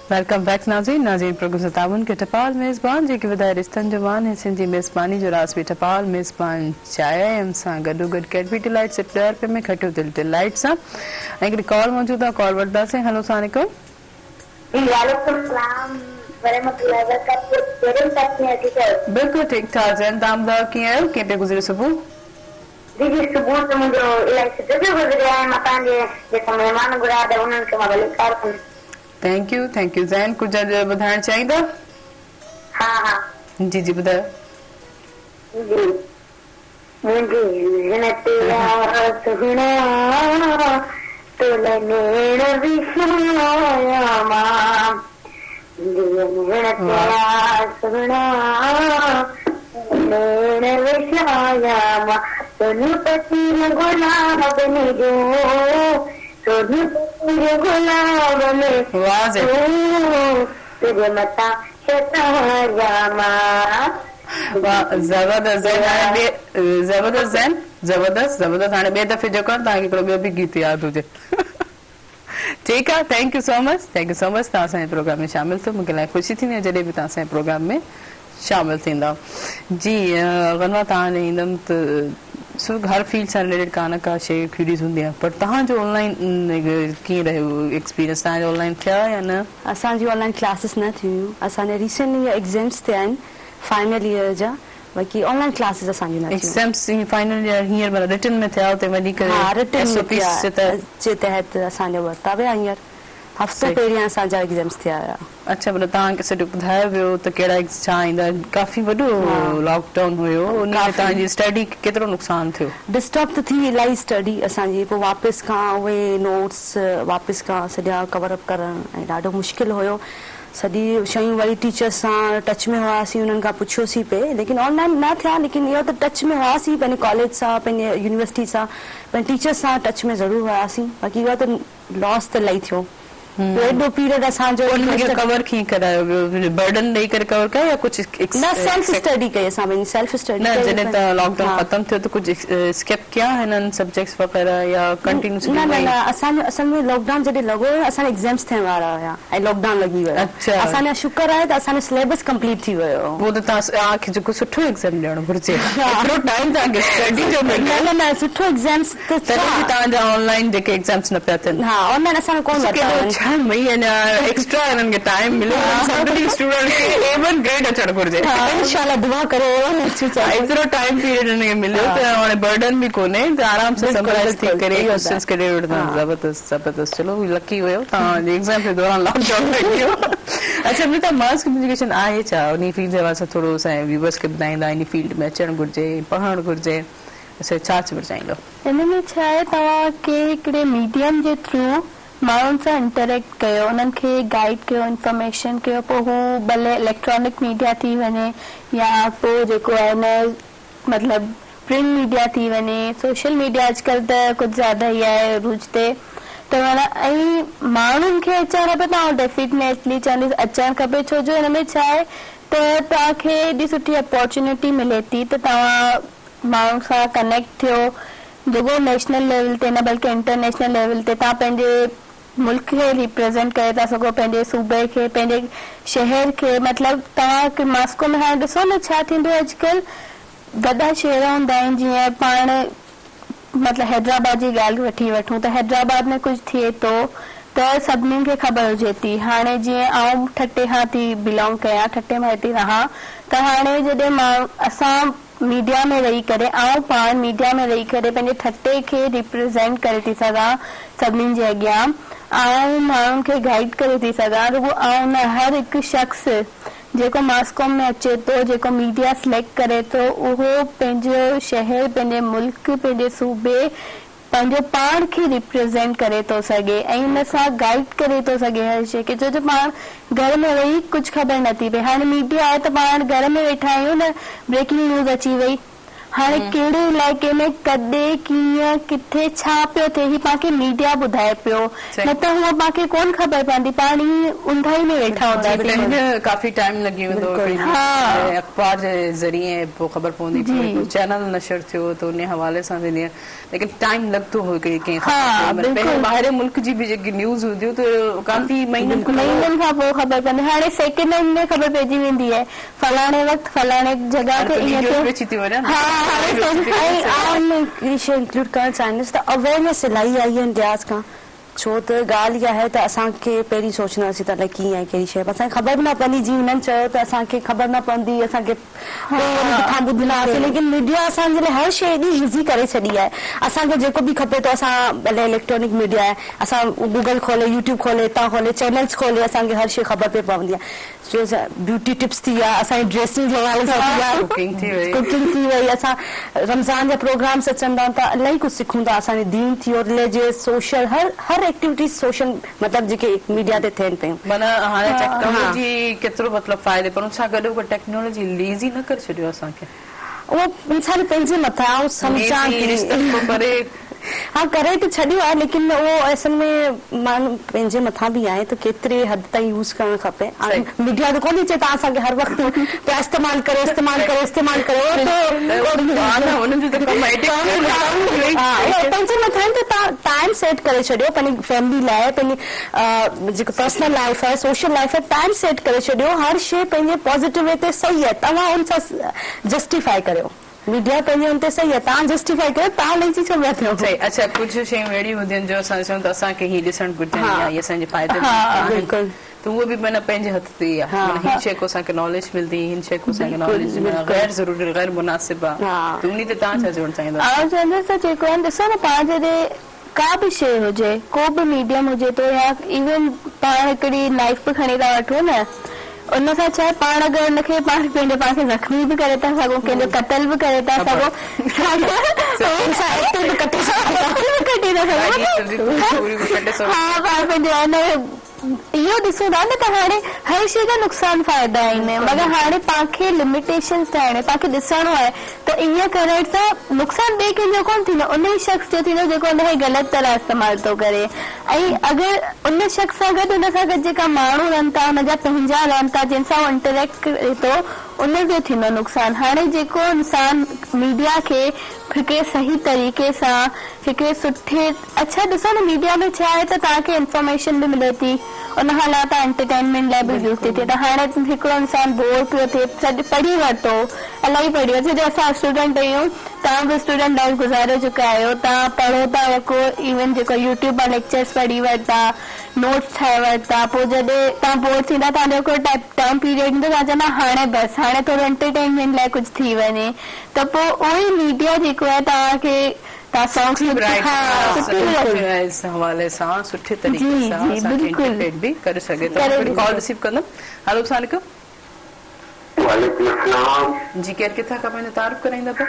Welcome back नाज़रीन। नाज़रीन, प्रोग्राम सां ताउन कयो टपाल मेज़बान, जेकी ॿुधाए रिश्तनि जो मान ऐं सिंधी मेज़बानी जो राज़ हुई टपाल मेज़बान चांहि, उन सां गॾोगॾु कैडबरी डिलाइट सिर्फ़ 10 रुपए में खटो दिल डिलाइट सां। ऐं हिकिड़ी कॉल मौजूदु आहे, कॉल वठंदासीं। हेलो, अस्सलाम वालेकुम। बिल्कुलु ठीकु ठाक ज़ैन, तव्हां ॿुधायो कीअं आहियो, कीअं पियो गुज़रे सुबुह? जी जी, सुबुह त मुंहिंजो इलाही सुठो पियो गुज़रे ऐं मां तव्हांजे जेका महिमान घुराया त उन्हनि खे मां भलीकार कंदुसि। Thank you, thank you Zain. कुझु अॼु ॿुधाइणु चाहींदा? हा हा। जी जी, ॿुधायो। जी, मुंहिंजी ज़िनत सुहिणा तोला नेण विसाया मां, मुंहिंजी ज़िनत सुहिणा नेण विसाया मां, सोनू पति गुलाब जो, सोनू गुलाब में तुझे मता शताया मां। ज़बरदस्त ज़बरदस्त ज़ैन, ज़बरदस्त ज़बरदस्त। हाणे ॿिए दफ़े जेको आहे तव्हांखे हिकिड़ो ॿियो बि गीत यादि हुजे। ठीकु आहे, thank you so much, thank you so much. तव्हां असांजे प्रोग्राम में शामिल थियो, मूंखे इलाही ख़ुशी थींदी आहे जॾहिं बि तव्हां असांजे प्रोग्राम में शामिल थींदा। जी गनवा, तव्हां ईंदमि त हर फील्ड सां रिलेटेड का न का शइ क्यूरीज़ हूंदी आहे, पर तव्हांजो ऑनलाइन कीअं रहियो एक्सपीरियंस? तव्हांजो ऑनलाइन थिया या न? असांजी ऑनलाइन क्लासिस न थियूं, असांजा रिसेंटली एग्ज़ाम्स थिया आहिनि फाइनल ईयर जा, बाक़ी ऑनलाइन क्लासिस असांजी न थियूं। एग्ज़ाम्स फाइनल ईयर हींअर माना रिटन में थिया, उते वञी करे? हा, रिटन जे तहत असांजा वरिता विया। हींअर हफ़्तो पहिरियां असांजा एग्ज़ाम्स थिया हुआ। अच्छा, माना तव्हांखे सॼो ॿुधायो वियो त कहिड़ा छा ईंदा। काफ़ी वॾो लॉकडाउन हुयो, उन में तव्हांजी स्टडी केतिरो नुक़सानु थियो? डिस्टर्ब त थी इलाही स्टडी असांजी, पोइ वापसि खां उहे नोट्स वापसि खां सॼा कवर अप करणु ऐं ॾाढो मुश्किल हुयो। सॼी शयूं वरी टीचर्स सां टच में हुआसीं, उन्हनि खां पुछियोसीं पे, लेकिन ऑनलाइन न थिया, लेकिन इहो त टच में हुआसीं पंहिंजे कॉलेज सां, पंहिंजे यूनिवर्सिटी सां, पंहिंजे टीचर्स सां टच में ज़रूरु हुआसीं। बाक़ी इहो त लॉस त इलाही थियो। एॾो पीरियड असांजो कवर कीअं करायो वियो? बर्डन ॾेई करे कवर कयो या कुझु न? सेल्फ स्टडी कई असां, पंहिंजी सेल्फ स्टडी। न, जॾहिं त लॉकडाउन ख़तमु थियो त कुझु स्किप कया हिननि सब्जेक्ट्स वग़ैरह या कंटिन्यू? न न न, असांजो असल में लॉकडाउन जॾहिं लॻो हुयो असांजा एग्ज़ाम्स थियण वारा हुया ऐं लॉकडाउन लॻी वियो। असांजा शुक्र आहे त असांजो सिलेबस कंप्लीट थी वियो। पोइ त तव्हांखे जेको सुठो एग्ज़ाम ॾियणु घुरिजे, एतिरो टाइम तव्हांखे स्टडी जो मिले। न न, सुठो एग्ज़ाम्स त तॾहिं बि तव्हांजा ऑनलाइन जेके एग्ज़ाम्स न पिया थियनि। हा, ऑनलाइन असांजो कोन वरिता। छा ٽائيم ئي اڃا ايڪسٽرا هنن کي ٽائيم مليو سڀني اسٽوڊنٽ کي اي ون گريڊ اچڻ گهرجي. انشاء الله دعا ڪريو اي ون اچي وڃي. ايترو ٽائيم پيريڊ هنن کي مليو ته هاڻي برڊن به ڪونهي ته آرام سان سمرائز ٿي ڪري ڪوئسچنس ڪڍي وٺندا زبردست زبردست چلو لڪي هيو توهان جي ايگزام جي دوران لاڪ ڊائون لڳي ويو اڇا امرتا ماس ڪميونيڪيشن آهي ڇا انهي فيلڊ جي حوالي سان ٿورو اسان جي ويوئرس کي ٻڌائيندا انهي فيلڊ ۾ اچڻ گهرجي پڙهڻ گهرجي اسان ڇا چوڻ چاهيندو. ان ۾ ڇا آهي توهان ڪنهن هڪڙي ميڊيم جي ٿرو ماڻهن سان انٽريڪٽ ڪيو انهن کي گائيڊ ڪيو انفارميشن ڪيو پوء هو ڀلي اليڪٽرانڪ ميڊيا ٿي وڃي يا پوء جيڪو آهي نه مطلب پرنٽ ميڊيا ٿي وڃي سوشل ميڊيا اڄڪلهه ته ڪجهه زياده ئي آهي عروج تي ته معنيٰ ۽ ماڻهن کي اچڻ کپي ته آئون ڊيفينيٽلي چونديس اچڻ کپي ڇو جو هن ۾ ڇا آهي ته توهان کي ايڏي سٺي اپارچونيٽي ملي ٿي ته توهان ماڻهن سان ڪنيڪٽ ٿيو رڳو نيشنل ليول تي نه بلڪه انٽرنيشنل ليول تي توهان پنهنجي ملڪ کي ريپريزينٽ ڪري ٿا سگهو پنهنجي صوبي کي پنهنجي شهر کي مطلب توهان ماسڪو ۾ هاڻي ڏسو نه ڇا ٿيندو آهي اڄڪلهه وڏا شهر هوندا آهن جيئن پاڻ مطلب حيدرآباد جي ڳالهه وٺي وٺون ته حيدرآباد ۾ ڪجهه ٿئي ٿو ته سڀني کي خبر هجي ٿي هاڻي جيئن آئون ٺٽي کان ٿي بلانگ ڪيان ٺٽي مان هتي رهان ته هاڻي جڏهن ماڻهو اسان ميڊيا ۾ رهي ڪري آئون پاڻ ميڊيا ۾ رهي ڪري پنهنجي ٺٽي کي ريپريزينٽ ڪري ٿي سگهان سڀني جي اڳيان آئون ماڻهن کي گائيڊ ڪري ٿي سگهان رڳو آئون نه هر هڪ شخص جيڪو ماس ڪام ۾ اچي ٿو جيڪو ميڊيا سليڪٽ ڪري ٿو اهو پنهنجو شهر پنهنجي ملڪ پنهنجي صوبي پنهنجو پاڻ کي ريپريزينٽ ڪري ٿو سگهي ۽ ان سان گائيڊ ڪري ٿو سگهي هر شيء کي ڇو جو پاڻ گهر ۾ ويهي ڪجهه خبر نه ٿي پئي هاڻي ميڊيا آهي ته پاڻ گهر ۾ ويٺا آهيون نه بريڪنگ نيوز اچي وئي هاڻي ڪهڙي علائقي ۾ ڪڏهن ڪيئن ڪٿي ڇا پيو ٿئي هي پاڻ کي ميڊيا ٻڌائي پيو نه ته هونء پاڻ کي ڪونه خبر پوندي پاڻ ائين اونداهي ۾ ويٺا هونداسين. ڪافي ٽائيم لڳي ويندو هڪڙي اخبار جي ذريعي پوء خبر پوندي پوء هڪڙو چينل نشر ٿيو ته انهي حوالي سان ٿيندي آهي ليڪن ٽائيم لڳندو هو هڪڙي ڪنهن خبر کي معنيٰ پهرين ٻاهرين ملڪ جي به جيڪي نيوز هونديون ته ڪافي مهينن کان مهينن کان پوء خبر پوندي هاڻي سيڪنڊن ۾ خبر پئجي ويندي آهي فلاڻي وقت فلاڻي جڳهه تي ائين ٿيو ها هاڻي ۽ آئون هڪڙي شيء انڪلوڊ ڪرڻ چاهيندس ته اويرنيس الاهي آئي آهي ان لحاظ کان ڇو ته ڳالهه اها آهي ته اسان کي پهرين سوچيندا هئاسين ته الائي ڪيئن آهي ڪهڙي شيء اسان کي خبر به نه پوندي جيئن هنن چيو ته اسان کي خبر نه پوندي اسان کي پوء وري ڪٿان ٻڌندا هئاسين ليڪن ميڊيا اسان جي لاء هر شيء ايڏي ايزي ڪري ڇڏي آهي اسان کي جيڪو به کپي ٿو اسان ڀلي اليڪٽرانڪ ميڊيا آهي اسان گوگل کولي يوٽيوب کولي هتان کولي چينلز کولي اسان کي هر شيء خبر پئي پوندي آهي جو بيوٽي ٽپس ٿي ويا اسان جي ڊريسنگ جي حوالي سان ٿي ويا ڪوڪنگ ٿي وئي ڪوڪنگ ٿي وئي اسان رمضان جا پروگرامس اچن ٿا ته الاهي ڪجهه سکون ٿا اسان جي دين ٿي ويو رليجيس سوشل هر هر ايڪٽيوٽي سوشل مطلب جيڪي ميڊيا تي ٿين پيون معنيٰ هاڻي ٽيڪنالاجي ڪيترو مطلب فائدي پر ان سان گڏو گڏ ٽيڪنالاجي ليزي نه ڪري ڇڏيو اسان کي. اهو انسان پنهنجي مٿان آهي آئون سمجهان ٿي رشتن کان پري ها ڪري ته ڇڏيو آهي ليڪن اهو اصل ۾ ماڻهو پنهنجي مٿان به آهي ته ڪيتري حد تائين يوز ڪرڻ کپي هاڻي ميڊيا ته ڪونه ٿي چئي توهان اسان کي هر وقت پيا استعمال ڪريو استعمال ڪريو استعمال ڪريو اهو ته انهن جو ته ڪم آهي ها اهو پنهنجي مٿان آهي ته توهان ٽائيم سيٽ ڪري ڇڏيو پنهنجي فيملي لاء پنهنجي جيڪو پرسنل لائيف آهي سوشل لائيف آهي ٽائيم سيٽ ڪري ڇڏيو هر شيء پنهنجي پازيٽو وي تي صحيح آهي توهان ان سان جسٽيفائي ڪريو. ميڊيا پنهنجي ان تي صحيح آهي توهان جسٽيفائي ڪريو توهان ليزي ڇو پيا ٿيو. صحيح اڇا ڪجهه شيون اهڙيون هونديون آهن جو اسان ڏسون ته اسان کي هي ڏسڻ گهرجن يا هي اسان جي فائدي مند آهن ته اهو به معنيٰ پنهنجي هٿ تي ئي آهي معنيٰ هن شيء کان اسان کي ناليج ملندي هن شيء کان اسان کي ناليج معنيٰ غير ضروري غير مناسب آهي ته انهي تي توهان ڇا چوڻ چاهيندا. آئون چوندس ته جيڪو آهي ڏسو نه پاڻ جڏهن ڪا به شيء هجي ڪو به ميڊيم هجي ٿو يا ايون پاڻ هڪڙي نائيف به کڻي ٿا وٺون نه ان سان ڇا آهي پاڻ اگر ان کي پاڻ پنهنجو پاڻ کي زخمي به ڪري ٿا سگهون ڪنهن جو قتل به ڪري ٿا سگهون به ڪٽي ٿا سگهون ها پاڻ پنهنجو اهو ڏسون ٿا نه ته هاڻي هر شيء جا نقصان فائدا آهن مگر هاڻي پاڻ کي لميٽيشنس ٺاهڻي پاڻ کي ڏسڻو آهي ته ائين ڪرڻ سان نقصان ٻئي ڪنهن جو ڪونه ٿيندو ان ئي شخص جو ٿيندو جيڪو ان کي غلط طرح استعمال ٿو ڪري ۽ اگر ان شخص سان گڏ ان سان گڏ جيڪا ماڻهو رهن ٿا ان جا پنهنجا رهن ٿا جن سان هو انٽريڪٽ ڪري ٿو ان جو ٿيندو نقصان هاڻي جيڪو انسان ميڊيا کي هڪڙي صحيح طريقي سان هڪڙي سٺي اڇا ڏسو نه ميڊيا ۾ ڇا آهي ته توهان کي انفارميشن به ملي ٿي. ان کان علاوه ته انٽرٽينمينٽ لاء به يوز ٿي ٿئي ته هاڻي هڪڙو انسان بور پيو ٿئي سڄو پڙهي ورتو الاهي پڙهي ورتو ڇو جو اسان اسٽوڊنٽ آهيون توهان به اسٽوڊنٽ لائيف گذاري چڪا آهيو توهان پڙهو ٿا يڪو ايون جيڪو يوٽيوب مان ليڪچرس پڙهي ورتا نوٽس ٺاهي ورتا پوء جڏهن توهان بور ٿيندا توهان جو هڪڙو ٽائيم پيريڊ ايندو توهان چوندا هاڻي بس هاڻي ٿورو انٽرٽينمينٽ لاء ڪجهه ٿي وڃي ته پوء اهو ئي ميڊيا جيڪو آهي توهان کي توهان سونگس سٺي ها سٺي بلڪل اس حوالي سان سٺي طريقي سان اسان کي انٽرٽين به ڪري سگهي ٿو هڪڙي ڪال رسيو ڪندم هيلو السلام عليڪم. وعليڪم السلام. جي ڪير ڪٿان کان پنهنجو تعارف ڪرائيندا پيا.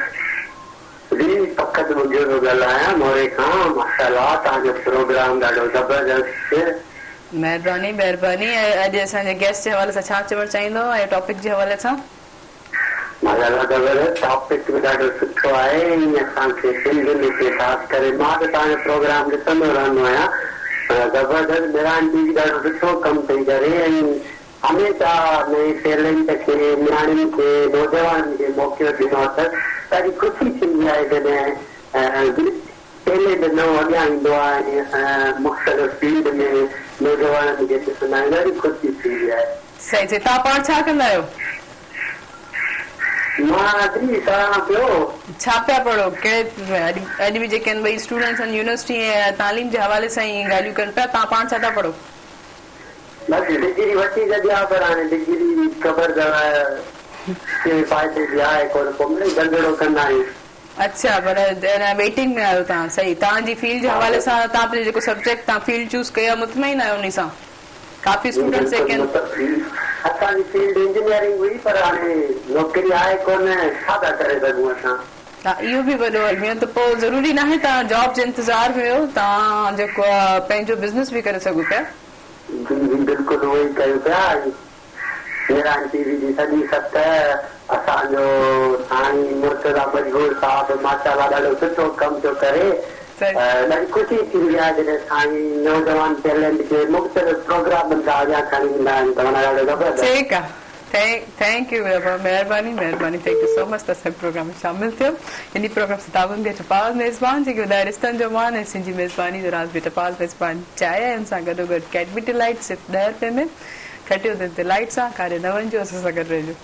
جي فقط ٻگهيو ٿو ڳالهايان موري کان ماشاءالله توهان جو پروگرام ڏاڍو زبردست. مهرباني مهرباني ۽ اڄ اسان جي گيسٽ جي حوالي سان ڇا چوڻ چاهيندو ۽ ٽاپڪ جي حوالي سان. ماشاءالله زبردست ٽاپڪ به ڏاڍو سٺو آهي ۽ اسان کي سنڌ ۾ ٿئي خاص ڪري مان ته توهان جو پروگرام ڏسندو رهندو آهيان پر زبردست مهراڻ ٽي وي ڏاڍو سٺو ڪم پئي ڪري ۽ هميشه نئين ٽيلنٽ کي نياڻين کي نوجوانن کي موقعو ڏنو اٿس ڏاڍي خوشي ٿيندي آهي جڏهن ٽيلنٽ نئون اڳيان ايندو آهي ۽ مختلف فيلڊ ۾ نوجوانن کي ڏسندا آهيون ڏاڍي خوشي ٿيندي آهي. صحيح صحيح توهان پاڻ ڇا ڪندا آهيو؟ مان ڊگري پڙهان پيو. ڇا پيا پڙهو؟ ڪهڙي اڄ اڄ به جيڪي آهن ٻئي اسٽوڊنٽس آهن يونيورسٽي ۽ تعليم جي حوالي سان ئي ڳالهيون ڪن پيا توهان پاڻ ڇا ٿا پڙهو؟ بس ڊگري وٺي ڇڏي آ پر هاڻي ڊگري خبر اٿو ڪنهن فائدي جي آهي ڪونه پوء مڙئي ڌنڌڙو ڪندا آهيون. اڇا پر ويٽنگ ۾ آهيو توهان صحيح توهان جي فيلڊ جي حوالي سان توهان پنهنجو جيڪو سبجيڪٽ توهان فيلڊ چوز ڪئي آهي مطمئن آهيو انهي سان؟ ڪافي اسٽوڊنٽس جيڪي آهن. اسان جي فيلڊ انجنيئرنگ هئي پر هاڻي نوڪري آهي ڪونه ڇا ٿا ڪري سگهون اسان. ها اهو به وڏو الميو ته پوء ضروري ناهي توهان جاب جي انتظار ۾ هيو توهان جيڪو آهي پنهنجو بزنس به ڪري سگهو پيا. جي جي بلڪل اهو ئي ڪيون پيا ۽ مهراڻ ٽي وي جي سڄي ست اسان جو سائين مرتضيٰ مجبور صاحب ماشاءالله ڏاڍو سٺو ڪم پيو ڪري ڏاڍي خوشي ٿيندي آهي جڏهن سائين نوجوان ٽيلنٽ کي مختلف پروگرامن سان اڳيان کڻي ايندا آهن ته معنيٰ ڏاڍو زبردست. ٺيڪ آ thank you بابا مهرباني مهرباني thank you سو مچ ته اسان جي پروگرام ۾ شامل ٿيو هن پروگرام سان تعاون ڪيو ٽپال ميزبان جيڪي ٻڌائي رشتن جو مان ۽ سنڌ جي ميزباني جو راز به ٽپال ميزبان چانهه ۽ ان سان گڏو گڏ ڪيڊبري ڊيلائيٽ صرف ڏهه رپئي ۾ کٽيو دل ڊيلائيٽ سان ڪاڏي نه وڃجو اسان سان گڏ رهجو.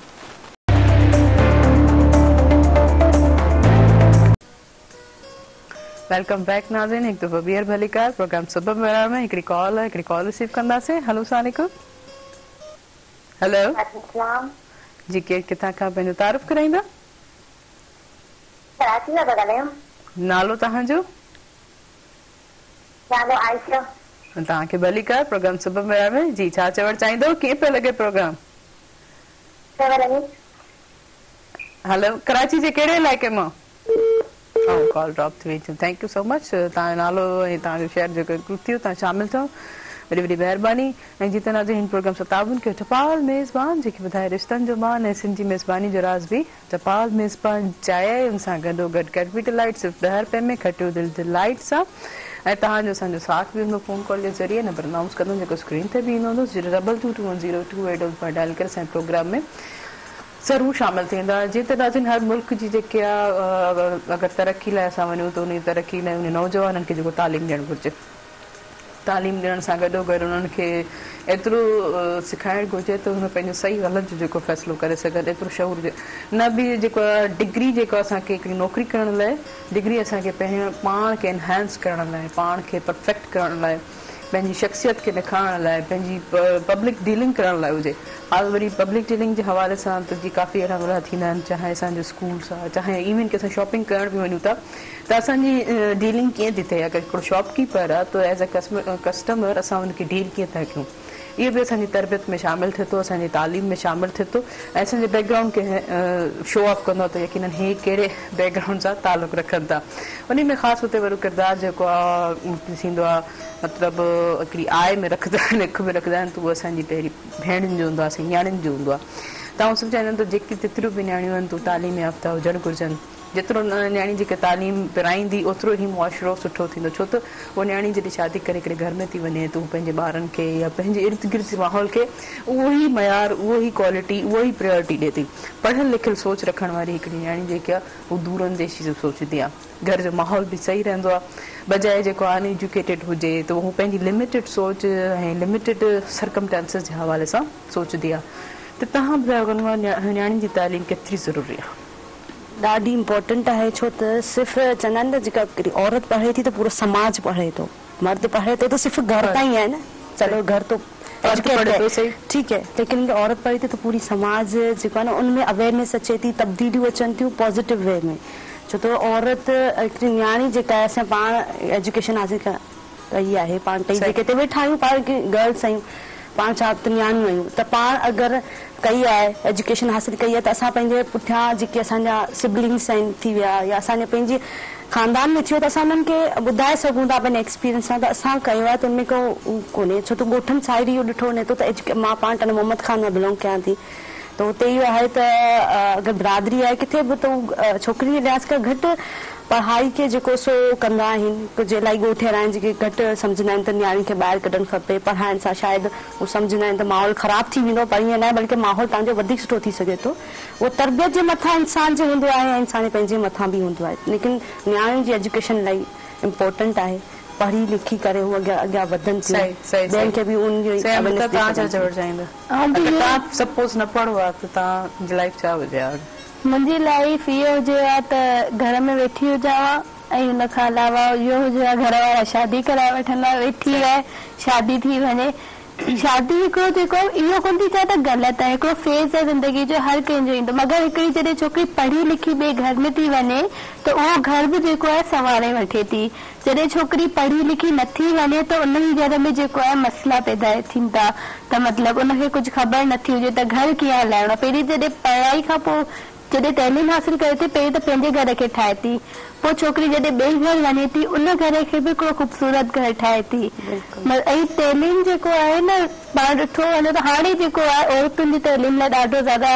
Welcome back ناظرين هڪ دفعو ٻيهر ڀليڪار پروگرام صبح مهراڻ ۾ هڪڙي ڪال آهي هڪڙي ڪال رسيو ڪنداسين هلو السلام عليڪم هلو وعليڪم السلام جي ڪير ڪٿان کان پنهنجو تعارف ڪرائيندا. ڪراچي مان ٿا ڳالهايون. نالو توهان جو. نالو عائشه. توهان کي ڀليڪار پروگرام صبح مهراڻ ۾ جي ڇا چوڻ چاهيندو ڪيئن پيو لڳي پروگرام. ڪيئن پيو لڳي. هلو ڪراچي جي ڪهڙي علائقي مان. او ڪال ڊراپ ٿي وئي thank you سو مچ توهان جو نالو ۽ توهان جو شهر جيڪو انڪلوڊ ٿي ويو توهان شامل ٿيو وڏي وڏي مهرباني ۽ جي ته ناظرين هن پروگرام سان تعاون ڪيو ٽپال ميزبان جيڪي ٻڌائي رشتن جو مان ۽ سنڌ جي ميزباني جو راز به ٽپال ميزبان چانهه ان سان گڏو گڏ ڪيڊبري ڊيلائيٽ صرف ڏهه رپئي ۾ کٽيو دل ڊيلائيٽ سان ۽ توهان جو اسان جو ساٿ به هوندو فون ڪال جي ذريعي نمبر انائونس ڪندم جيڪو اسڪرين تي به ايندو هوندو zero double two two one zero two eight double five dial ڪري اسان جي پروگرام ۾ ضرور شامل ٿيندا جيئن ته ناظرين هر ملڪ جي جيڪي آ اگر ترقي لاء اسان وڃون ته انهي ترقي لاء انهي نوجوانن کي جيڪو تعليم ڏيڻ گهرجي تعليم ڏيڻ سان گڏو گڏ انهن کي ايترو سکائڻ گهرجي ته هن پنهنجو صحيح غلط جو جيڪو فيصلو ڪري سگهن ايترو شعور هجي نه به جيڪو آ ڊگري جيڪو اسان کي هڪڙي نوڪري ڪرڻ لاء ڊگري اسان کي پنهنجو پاڻ کي انهانس ڪرڻ لاء پاڻ کي پرفيڪٽ ڪرڻ لاء پنهنجي شخصيت کي نکارڻ لاء پنهنجي پبلڪ ڊيلنگ ڪرڻ لاء هجي. حال وري پبلڪ ڊيلنگ جي حوالي سان ته جي ڪافي اهڙا وڙا ٿيندا آهن چاهي اسان جو اسڪولس آ چاهي ايون ڪي اسان شاپنگ ڪرڻ به وڃون ٿا ته اسان جي ڊيلنگ ڪيئن ٿي ٿئي اگر هڪڙو شاپ ڪيپر آ ته ايز اي ڪسٽمر اسان ان کي ڊيل ڪيئن ٿا ڪيون اهو به اسان جي تربيت ۾ شامل ٿئي ٿو اسان جي تعليم ۾ شامل ٿئي ٿو ۽ اسان جي بيڪ گرائونڊ کي شو آف ڪندو آهي ته يقينن هي ڪهڙي بيڪ گرائونڊ سان تعلق رکن ٿا انهي ۾ خاص اتي وڏو ڪردار جيڪو آهي ٿيندو آهي مطلب هڪڙي آء ۾ رکندا آهن اک ۾ رکندا آهن ته اهو اسان جي پهرين ڀيڻن جو هوندو آهي اسان جي نياڻين جو هوندو آهي ته آئون سڀ چاهيندم ته جيڪي جيتريون به نياڻيون آهن ته تعليم يافته هجڻ گهرجن. جيترو نياڻي جيڪا تعليم پرائيندي اوترو ئي معاشرو سٺو ٿيندو ڇو ته اها نياڻي جڏهن شادي ڪري هڪڙي گهر ۾ ٿي وڃي ته هو پنهنجي ٻارن کي يا پنهنجي ارد گرد جي ماحول کي اهو ئي معيار اهو ئي ڪوالٽي اهو ئي پريارٽي ڏي ٿي. پڙهيل لکيل سوچ رکڻ واري هڪڙي نياڻي جيڪي آهي هو دور انديشي سان سوچيندي آهي گهر جو ماحول به صحيح رهندو آهي بجاء جيڪو ان ايجوڪيٽيڊ هجي ته هو پنهنجي لميٽيڊ سوچ ۽ لميٽيڊ سرڪمٽانسز جي حوالي سان سوچندي آهي ته توهان ٻڌايو غنويٰ نياڻين جي تعليم ڪيتري ضروري آهي؟ ڏاڍي امپورٽنٽ آهي ڇو ته صرف چوندا آهن نه جيڪا هڪڙي عورت پڙهي ٿي ته پورو سماج پڙهي ٿو مرد پڙهي ٿو ته صرف گهر تائين آهي نه چلو گهر تو ايجوڪيٽ هي ٺيڪ هي ليڪن عورت پڙهي ٿي ته پوري سماج جيڪو آهي نه ان ۾ اويئرنيس اچي ٿي تبديليون اچن ٿيون پازيٽو وي ۾ ڇو ته عورت هڪڙي نياڻي جيڪا آهي اسان پاڻ ايجوڪيشن حاصل ڪئي آهي پاڻ ٽئي جيڪي هتي ويٺا آهيون پاڻ گرلس آهيون پاڻ ڇا ته نياڻيون آهيون ته پاڻ اگر ڪئي آهي ايجوڪيشن حاصل ڪئي آهي ته اسان پنهنجي پٺيان جيڪي اسان جا سبلنگس آهن ٿي ويا يا اسان جي پنهنجي خاندان ۾ ٿيو ته اسان انهن کي ٻڌائي سگهون ٿا پنهنجي ايڪسپيرينس سان ته اسان ڪيو آهي ته ان ۾ ڪو ڪونهي ڇو ته ڳوٺن سائيڊ اهو ڏٺو وڃي ٿو ته مان پاڻ ٽنڊو محمد خان مان بلانگ ڪيان ٿي ته اتي اهو آهي ته اگر برادري آهي ڪٿي به ته هو ڇوڪري جي لحاظ کان گهٽ پڙهائي کي جيڪو سو ڪندا آهن ڪجهه الاهي ڳوٺ اهڙا آهن جيڪي گهٽ سمجهندا آهن ته نياڻين کي ٻاهر ڪڍڻ کپي پڙهائڻ سان شايد هو سمجهندا آهن ته ماحول خراب ٿي ويندو پر ائين ناهي بلڪه ماحول توهان جو وڌيڪ سٺو ٿي سگهي ٿو اهو تربيت جي مٿان انسان جي هوندو آهي ۽ انسان جي پنهنجي مٿان به هوندو آهي ليڪن نياڻين جي ايجوڪيشن الاهي امپورٽنٽ آهي پڙهي لکي ڪري هو اڳيان اڳيان وڌن ٿيون ٻين کي به ان جو اويرنيس ڏئي سگهن ٿيون. اگر توهان سپوز نه پڙهو ها ته توهان جي لائيف ڇا هجي ها؟ منهنجي لائيف اهو هجي ها ته گهر ۾ ويٺي هجان ها ۽ ان کان علاوه اهو هجي ها گهر وارا شادي ڪرائي وٺن ها ويٺي رهي شادي ٿي وڃي شادي هڪڙو جيڪو اهو ڪونه ٿي چوان ته غلط آهي هڪڙو فيز آهي زندگي جو هر ڪنهن جو ايندو مگر هڪڙي جڏهن ڇوڪري پڙهي لکي ٻئي گهر ۾ ٿي وڃي ته اهو گهر به جيڪو آهي سنواري وٺي ٿي جڏهن ڇوڪري پڙهي لکي نٿي وڃي ته ان ئي گهر ۾ جيڪو آهي مسئلا پيدا ٿين ٿا ته مطلب ان کي ڪجهه خبر نٿي هجي ته گهر ڪيئن هلائڻو آهي پهرين جڏهن پڙهائي کان پوء جڏهن تعليم حاصل ڪري ٿي پهرين ته پنهنجي گهر کي ٺاهي ٿي پوء ڇوڪري جڏهن ٻئي گهر وڃي ٿي ان گهر کي به هڪڙو خوبصورت گهر ٺاهي ٿي ۽ تعليم جيڪو آهي نه پاڻ ڏٺو وڃي ته هاڻي جيڪو آهي عورتن جي تعليم لاء ڏاڍو زياده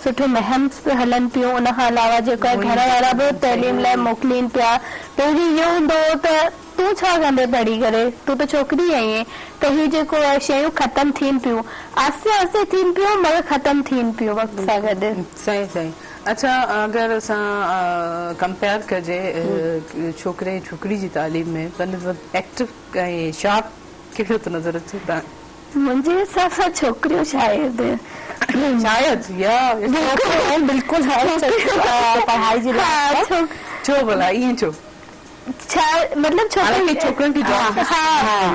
سٺو مهمس به هلن پيون ان کان علاوه جيڪو آهي گهر وارا به تعليم لاء موڪلين پيا پهرين اهو هوندو هو ته تون ڇا ڪندين پڙهي ڪري تون ته ڇوڪري آهين ته هي جيڪو آهي شيون ختم ٿين پيون آهستي آهستي ٿين پيون مگر ختم ٿين پيون وقت سان گڏ. صحيح صحيح اڇا اگر اسان ڪمپيئر ڪجي ڇوڪري ۽ ڇوڪري جي تعليم ۾ بنسبت ايڪٽو ۽ شارپ ڪهڙو ٿو نظر اچي توهان کي؟ منهنجي حساب سان ڇوڪريون شايد. شايد يا بلڪل بلڪل پڙهائي جي لحاظ سان. ڇو ڀلا ائين ڇو؟ ڇا مطلب حالانڪه ڇوڪرين کي جاب ها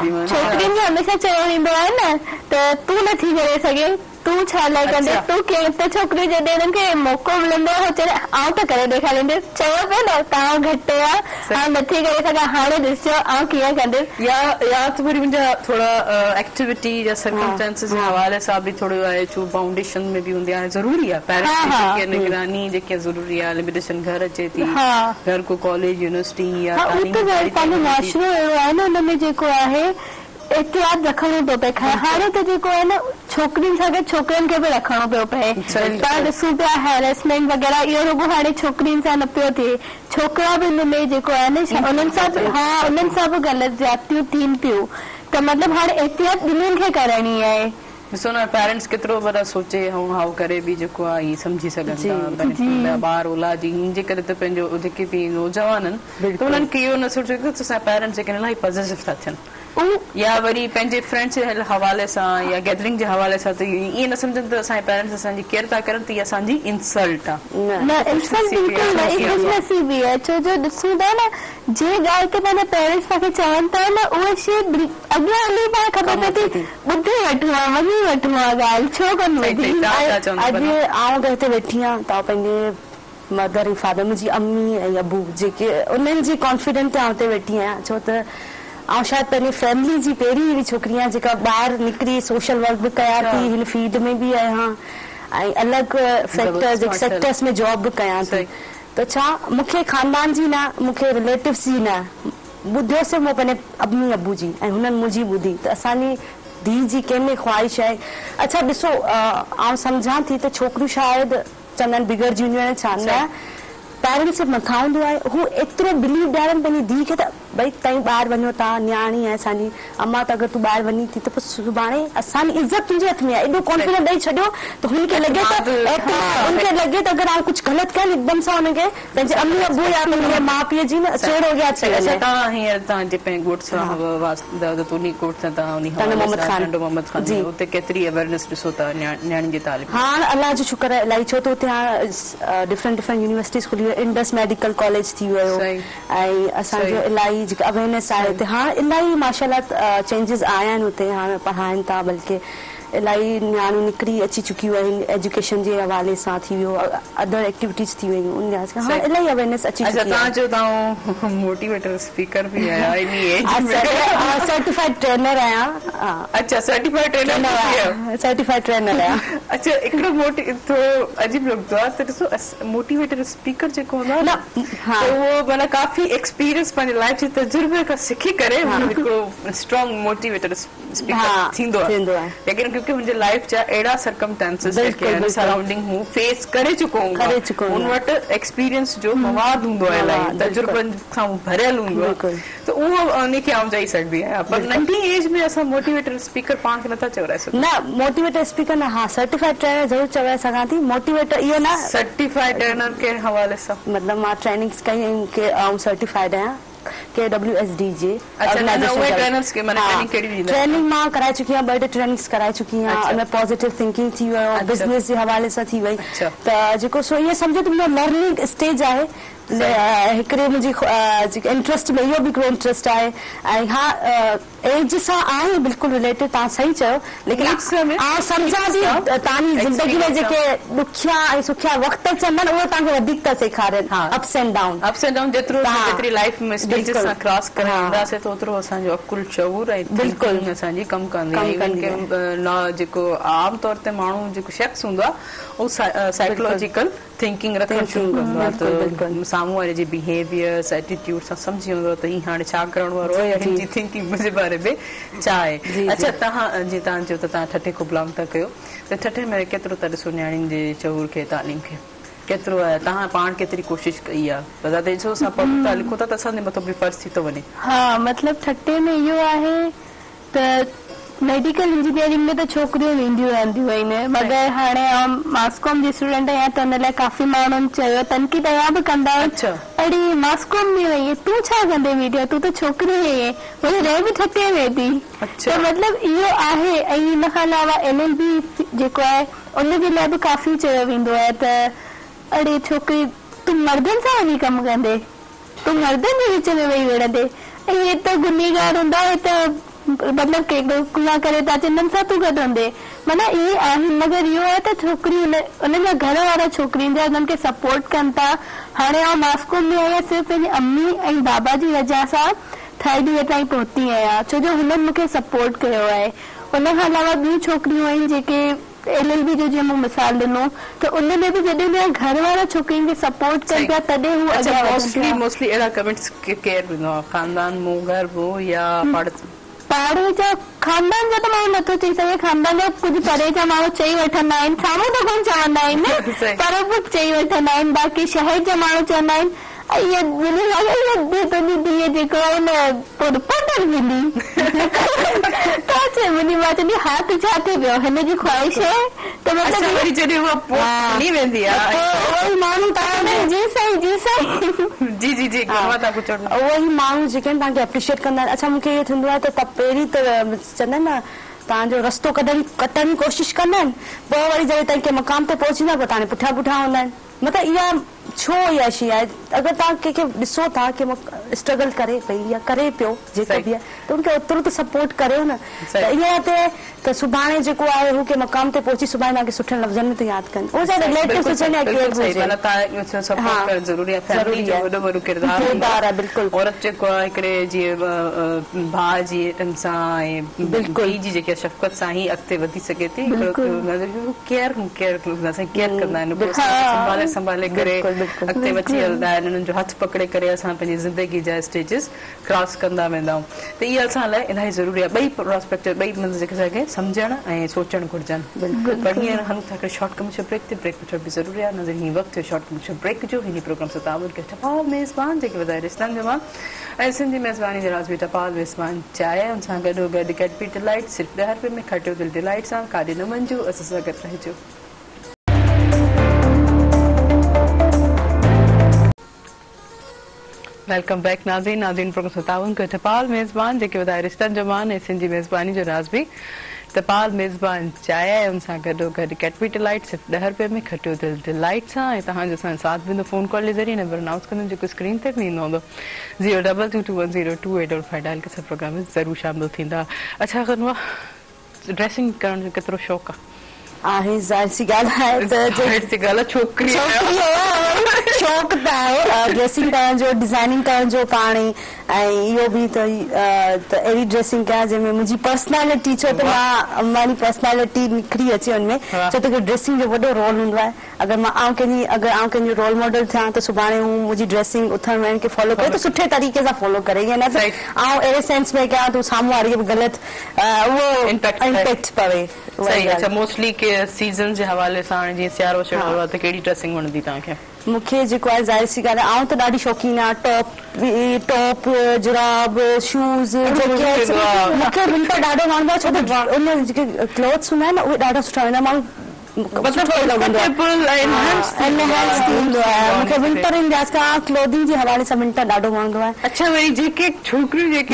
ڇوڪرين کي هميشه چيو ويندو آهي نه ته تون نٿي ڪري سگهين تون ڇا لاء ڪندين تون ڪيئن ته ڇوڪريون جڏهن انهن کي موقعو ملندو آهي هو چوندا آئون ته ڪري ڏيکارينديس چيو پيو نه توهان گهٽ آهيان آئون نٿي ڪري سگهان هاڻي ڏسجو آئون ڪيئن ڪنديس. يا يا ته وري منهنجا ٿورا ايڪٽيوٽي يا سرڪمسٽانسز جي حوالي سان به ٿورو آهي ڇو بائونڊيشن ۾ به هوندي آهي ضروري آهي پيرنٽس جي جيڪي نگراني جيڪي ضروري آهي لميٽيشن گهر اچي ٿي گهر ڪو ڪاليج يونيورسٽي يا ها اهو تعليم ته جاري پنهنجو ڪئي وڃي ٿي. معاشرو اهڙو آهي نه ان ۾ جيڪو آهي احتياط رکڻو ٿو پئي هاڻي ته جيڪو آهي نه ڇوڪرين سان گڏ ڇوڪرن کي به رکڻو پيو پئي پاڻ ڏسون پيا هيرسمينٽ وغيره اهو رڳو هاڻي ڇوڪرين سان نه پيو ٿئي ڇوڪرا به ان ۾ جيڪو آهي نه انهن سان به ها انهن سان به غلط زيادتيون ٿين پيون ته مطلب هاڻي احتياط ٻنهين کي ڪرڻي آهي. ڏسو نه پيرنٽس ڪيترو وڏا سوچي ۽ هائو ڪري به جيڪو آهي ائين سمجهي سگهن ٿا پنهنجا ٻار اولاد جي ان جي ڪري ته پنهنجو جيڪي به نوجوان آهن ته انهن کي اهو نه سوچڻ کپي ته اسان جا پيرنٽس جيڪي آهن الاهي پازيسو ٿا ٿين يا وري پنهنجي فرينڊس جي حوالي سان يا گيدرنگ جي حوالي سان ته ائين نه سمجهن ته اسان جا پيرنٽس اسان جي ڪيئر ٿا ڪرن ته اها اسان جي انسلٽ آهي. نه انسلٽ بلڪل نه اها خوش نصيبي آهي ڇو جو ڏسون ٿا نه جنهن ڳالهه تي پنهنجا پيرنٽس پاڻ کي چون ٿا نه اها شيء اڳيان هلي پاڻ خبر پئي ٿي ٻڌي وٺون ها مڃي وٺون ها ڳالهه ڇو ڪونه ٻڌي. اڄ آئون اگر هتي ويٺي آهيان ته آئون پنهنجي مدر ۽ فادر منهنجي امي ۽ ابو جيڪي انهن جي ڪانفيڊنٽ تي آئون هتي ويٺي آهيان ڇو ته آئون شايد پنهنجي فيملي جي پهرين اهڙي ڇوڪري آهيان جيڪا ٻاهر نڪري سوشل ورڪ به ڪيان ٿي هن فيلڊ ۾ به آهيان ۽ الڳ فيڪٽرز سيڪٽرز ۾ جاب به ڪيان ٿي ته ڇا مون کي خاندان جي نه مون کي رليٽوز جي نه ٻڌيو صرف مون پنهنجي امي ابو جي ۽ هنن منهنجي ٻڌي ته اسان جي ڌيء جي ڪنهن ۾ خواهش آهي اڇا ڏسو آئون سمجهان ٿي ته ڇوڪريون شايد چوندا آهن بگڙجي وينديون آهن ڇا نه پيرنٽس جي مٿان هوندو آهي هو ايترو بليو ڏيارن پنهنجي ڌيء کي ته ڀئي تئين ٻاهر وڃو ٿا نياڻي آهي اسان جي امان ته اگر تون ٻاهر وڃين ٿي ته پوء سڀاڻي اسان جي عزت تنهنجي هٿ ۾ آهي ايڏو ڪانفيڊنس ڏئي ڇڏيو ته هن کي لڳي ته اعتماد هن کي لڳي ته اگر آئون ڪجهه غلط ڪيان هڪدم سان هن کي پنهنجي امي ابو يا پنهنجي ماء پيء جي نه چيڙ اڳيان اچي اڇا وڃي. توهان هينئر توهان جي پنهنجي ڳوٺ سان واسطو ته انهي ڳوٺ سان توهان انهي ٽنڊو حوالي محمد سان خان ٽنڊو محمد خان جي. ۾ اتي ڪيتري اويرنيس ڏسو ٿا نياڻين جي تعليم هاڻ الله جو شڪر آهي الائي ڇو ته اتي هاڻ ڊفرنٽ ڊفرنٽ يونيورسٽيز کلي ويون انڊس ميڊيڪل ڪاليج ٿي ويو ۽ اسان جو الائي جيڪا اويرنيس آهي اتي هاڻ الائي ماشاءالله چينجز آيا آهن اتي هاڻ پڙهائن ٿا بلڪه الائي نياڻيون نڪري اچي چڪيون آهن ايجوڪيشن جي حوالي سان ٿي ويو ادر ايڪٽيوٽيز ٿي ويون ان لحاظ کان هاڻ الائي اويرنيس اچي اڇا چڪي توهان آهي. چيو ته آئون موٽيويٽر اسپيڪر به آهيان انهي ايج ۾ سرٽيفائيڊ ٽرينر آهيان. اڇا سرٽيفائيڊ ٽرينر به ٿي ويا. سرٽيفائيڊ ٽرينر آهيان. اڇا هڪڙو موٽي ٿورو عجيب لڳندو آهي ته ڏسو موٽيويٽر اسپيڪر جيڪو هوندو آهي نه ته اهو معنيٰ ڪافي ايڪسپيرينس پنهنجي لائيف جي تجربي کان سکي ڪري هڪڙو اسٽرانگ موٽيويٽر اسپيڪر ٿيندو آهي ليڪن ڪيونڪه هن جي لائيف جا اهڙا سرڪمٽانسز جيڪي آهن سرائونڊنگ هو فيس ڪري چڪو هوندو آهي هن وٽ ايڪسپيرينس جو مواد هوندو آهي الاهي تجربن سان ڀريل هوندو آهي ته اهو ان کي آئون چئي سگهندي آهيان پر ننڍي ايج ۾ اسان موٽيويٽر اسپيڪر پاڻ کي نٿا چورائي سگهون. نه موٽيويٽر اسپيڪر نه ها سرٽيفائيڊ ٽرينر ضرور چورائي سگهان ٿي موٽيويٽر اهو نه. سرٽيفائيڊ ٽرينر ڪهڙي حوالي سان؟ مطلب مان ٽريننگس ڪئي ۽ ڪي آئون سرٽيفائيڊ آهيان ڪي ڊبليو ايس ڊي جي اڇا نه نه اهي ٽرينرس کي معنيٰ ٽريننگ ڪهڙي ڏيندا آهيو؟ ٽريننگ مان ڪرائي چڪي آهيان ٻه ٽي ٽريننگس ڪرائي چڪي آهيان ان ۾ پازيٽو ٿنڪنگ ٿي ويو بزنس جي حوالي سان ٿي وئي ته جيڪو سو ائين سمجهو ته منهنجو لرننگ اسٽيج آهي هڪڙي منهنجي جيڪي انٽرسٽ ۾ اهو به هڪڙو انٽرسٽ آهي ۽ ها ايج سان آهي بلڪل رليٽيڊ توهان صحيح چيو ليڪن آئون سمجهان ٿي توهان جي زندگي ۾ جيڪي ڏکيا ۽ سکيا وقت اچن ٿا نه اهي توهان کي وڌيڪ ٿا سيکارين ups and down. Ups and down جيترو اسان جيتري لائيف ۾ اسٽيجز سان ڪراس ڪري اينداسين ته اوترو اسان جو عقل شعور ۽ ٿنڪنگ اسان جي ڪم ڪندي آهي ايون ڪي جيڪو عام طور تي ماڻهو جيڪو شخص هوندو آهي اهو سائيڪلاجيڪل ٿنڪنگ رکڻ شروع ڪندو آهي ته سامهون واري جي بيهيويئرس ايٽيٽيوڊ سان سمجهي ويندو آهي ته هي هاڻي ڇا ڪرڻ وارو آهي يا هن جي ٿنڪنگ منهنجي باري ۾ ڇا آهي. اڇا توهان جيئن توهان چيو ته توهان ٺٽي کان بلانگ ٿا ڪيو ته ٺٽي ۾ ڪيترو ٿا ڏسو نياڻين جي شعور کي تعليم کي ڪيترو آهي توهان پاڻ ڪيتري ڪوشش ڪئي آهي بذات ڏسو اسان پڙهون ٿا لکون ٿا ته اسان جي مٿان به فرض ٿي ٿو وڃي. ها مطلب ٺٽي ۾ اهو آهي ته ميڊيڪل انجنيئرنگ ۾ ته ڇوڪريون وينديون رهنديون آهن مگر هاڻي آئون ماس ڪام جي اسٽوڊنٽ آهيان ته ان لاء ڪافي ماڻهن چيو تنقيد اڃا به ڪندا آهن اڙي ماس ڪام ۾ وئين تون ڇا ڪندي ميڊيا تون ته ڇوڪري آهين وري رهي به ٺٽي ۾ ٿي ته مطلب اهو آهي ۽ ان کان علاوه ايل ايل بي جيڪو آهي ان جي لاء به ڪافي چيو ويندو آهي ته اڙي ڇوڪري تون مردن سان وڃي ڪم ڪندي تون مردن جي وچ ۾ ويهي وڙهندي ۽ هي ته گنهگار هوندا هي ته مطلب ڪي گناهه ڪري ٿا اچن انهن سان تون گڏ هوندي معنيٰ اهي آهن مگر اهو آهي ته ڇوڪريون انهن جا گهر وارا ڇوڪرين جا انهن کي سپورٽ ڪن ٿا هاڻي آئون ماسڪو ۾ آهيان صرف پنهنجي امي ۽ بابا جي وجهه سان ٿرڊ ايئر تائين پهتي آهيان ڇو جو هنن مون کي سپورٽ ڪيو آهي ان کان علاوه ٻيون ڇوڪريون آهن جيڪي ايل ايل بي جو جيئن مون مثال ڏنو ته ان ۾ به جڏهن ان جا گهر وارا ڇوڪرين کي سپورٽ ڪن پيا تڏهن هو اڇا اڳيان وڌن موسٽلي پيا. موسٽلي اهڙا ڪمينٽس ڪير ڏيندو آهي خاندان مون گهر مون يا پاڙي پاڙي جا خاندان جا ته ماڻهو نٿو چئي سگهي خاندان جا ڪجهه پري جا ماڻهو چئي وٺندا آهن سامهون ته ڪونه چوندا آهن پر به چئي وٺندا آهن باقي شهر جا ماڻهو چوندا آهن اها تنهنجي ڌيء جيڪو آهي نه پوء رپورٽر ٿيندي. ته چئي منهنجي ماء چوندي ها ته ڇا ٿي پيو هن جي خواهش آهي ته مطلب اڇا وري جڏهن اها پوسٽ کڻي ويندي آهي پوء اهي ئي ماڻهو توهان کي جي سائين جي سائين جي جي جي گهڻو تان ڪجهه چوڻو اهي ئي ماڻهو جيڪي آهن توهان کي اپريشيئيٽ ڪندا آهن اڇا مون کي اهو ٿيندو آهي ته پهرين ته چوندا آهن نه توهان جو رستو ڪڍڻ ڪٽڻ جي ڪوشش ڪندا آهن پوء وري جڏهن توهان ڪنهن مقام تي پهچي ويندا پوء توهان جي پٺيان پٺيان هوندا آهن. مطلب اها ڇو اها شي آهي اگر توهان ڪنهن کي ڏسو ٿا ڪي اسٽرگل ڪري پئي يا ڪري پيو جيڪو به آهي ته ان کي اوترو ته سپورٽ ڪريو نه ته ائين نه ٿئي ته سڀاڻي جيڪو آهي هو ڪنهن مقام تي پهچي سڀاڻي توهان کي سٺن لفظن ۾ ٿو ياد ڪن اهو چاهي رليٽوز هجن يا ڪير به هجي معنيٰ توهان سپورٽ ڪرڻ ضروري آهي فيملي جو وڏو وڏو ڪردار ڪردار آهي بلڪل عورت جيڪو آهي هڪڙي جيئن ڀاء جي ان سان ۽ پيء جي جيڪي شفقت سان ئي اڳتي وڌي سگهي ٿي ڪيئر ڪيئر ڪندا آهن سنڀالي سنڀالي ڪري اڳتي وٺي هلندا آهن انهن جو هٿ پڪڙي ڪري اسان پنهنجي زندگي جا اسٽيجز ڪراس ڪندا ويندا آهيون ته اهي اسان لاء الاهي ضروري آهي ٻئي پراسپيڪٽ ٻئي مطلب جيڪي اسان کي سمجهڻ ۽ سوچڻ گهرجن پر هينئر هلون ٿا هڪڙي شارٽ ڪمرشل بريڪ تي بريڪ وٺڻ به ضروري آهي ناظرين هي وقت ٿيو شارٽ ڪمرشل بريڪ جو هن پروگرام سان تعاون ڪيو ٽپال ميزبان جيڪي وڌائي رشتن جو مان ۽ سنڌ جي ميزباني جو راز به ٽپال ميزبان چاهي ان سان گڏو گڏ ڪيڊبري ڊيلائيٽ صرف 10 رپين ۾ کٽيو دل ڊيلائيٽ سان ڪاڏي نه وڃجو اسان سان گڏ رهجو. Welcome back ناظرين ناظرين پروگرام سان تعاون ڪيو ٽپال ميزبان جيڪي وڌائي رشتن جو مان ۽ سنڌ جي ميزباني جو راز به ٽپال ميزبان چاهي ۽ ان سان گڏو گڏ ڪيڊبري ڊيلائيٽ صرف 10 رپئي ۾ کٽيو دل ڊيلائيٽ سان ۽ توهان جو اسان جو ساٿ به هوندو فون ڪال جي ذريعي نمبر انائونس ڪندم جيڪو اسڪرين تي به ايندو هوندو 02221022855 ڊائل ڪري اسان پروگرام ۾ ضرور شامل ٿيندا اڇا غنوه ڊريسنگ ڪرڻ جو ڪيترو شوق آ. آهي ظاهر سي ڳالهه آهي ته ظاهر سي ڳالهه آهي ڇوڪري آهيان شوق ته آهي ڊريسنگ ڪرڻ جو ڊزائننگ ڪرڻ جو پاڻ ئي ۽ اهو به ته اهڙي ڊريسنگ ڪيان جنهن ۾ منهنجي پرسنالٽي ڇو ته مان منهنجي پرسنالٽي نکري اچي ان ۾ ڇو ته ڊريسنگ جو وڏو رول هوندو آهي اگر مان آئون ڪنهن جي اگر آئون ڪنهن جو رول ماڊل ٿيان ته سڀاڻي هو منهنجي ڊريسنگ اٿڻ ويهڻ کي فالو ڪري ته سٺي طريقي سان فالو ڪري ائين نه ته آئون اهڙي سينس ۾ ڪيان ته سامهون واري کي به غلط اهو امپيڪٽ پوي. صحيح اڇا موسٽلي ڪي سيزنز جي حوالي سان هاڻي جيئن سيارو اچڻ وارو آهي ته ڪهڙي ڊريسنگ وڻندي توهان کي؟ مون کي جيڪو آهي ظاهر سي ڳالهه آهي آئون ته ڏاڍي شوقين آهيان ٽاپ ٽاپ جراب شوز جيڪيٽس مون کي ونٽر ڏاڍو وڻندو آهي ڇو ته ان جيڪي ڪلوٿس هوندا آهن نه اهي ڏاڍا سٺا هوندا آهن ماڻهو سٺو لڳندو آهي انهانس ٿيندو آهي مون کي ونٽر ان لحاظ کان ڪلوٿنگ جي حوالي سان ونٽر ڏاڍو وڻندو آهي. اڇا وري جيڪي ڇوڪريون جيڪي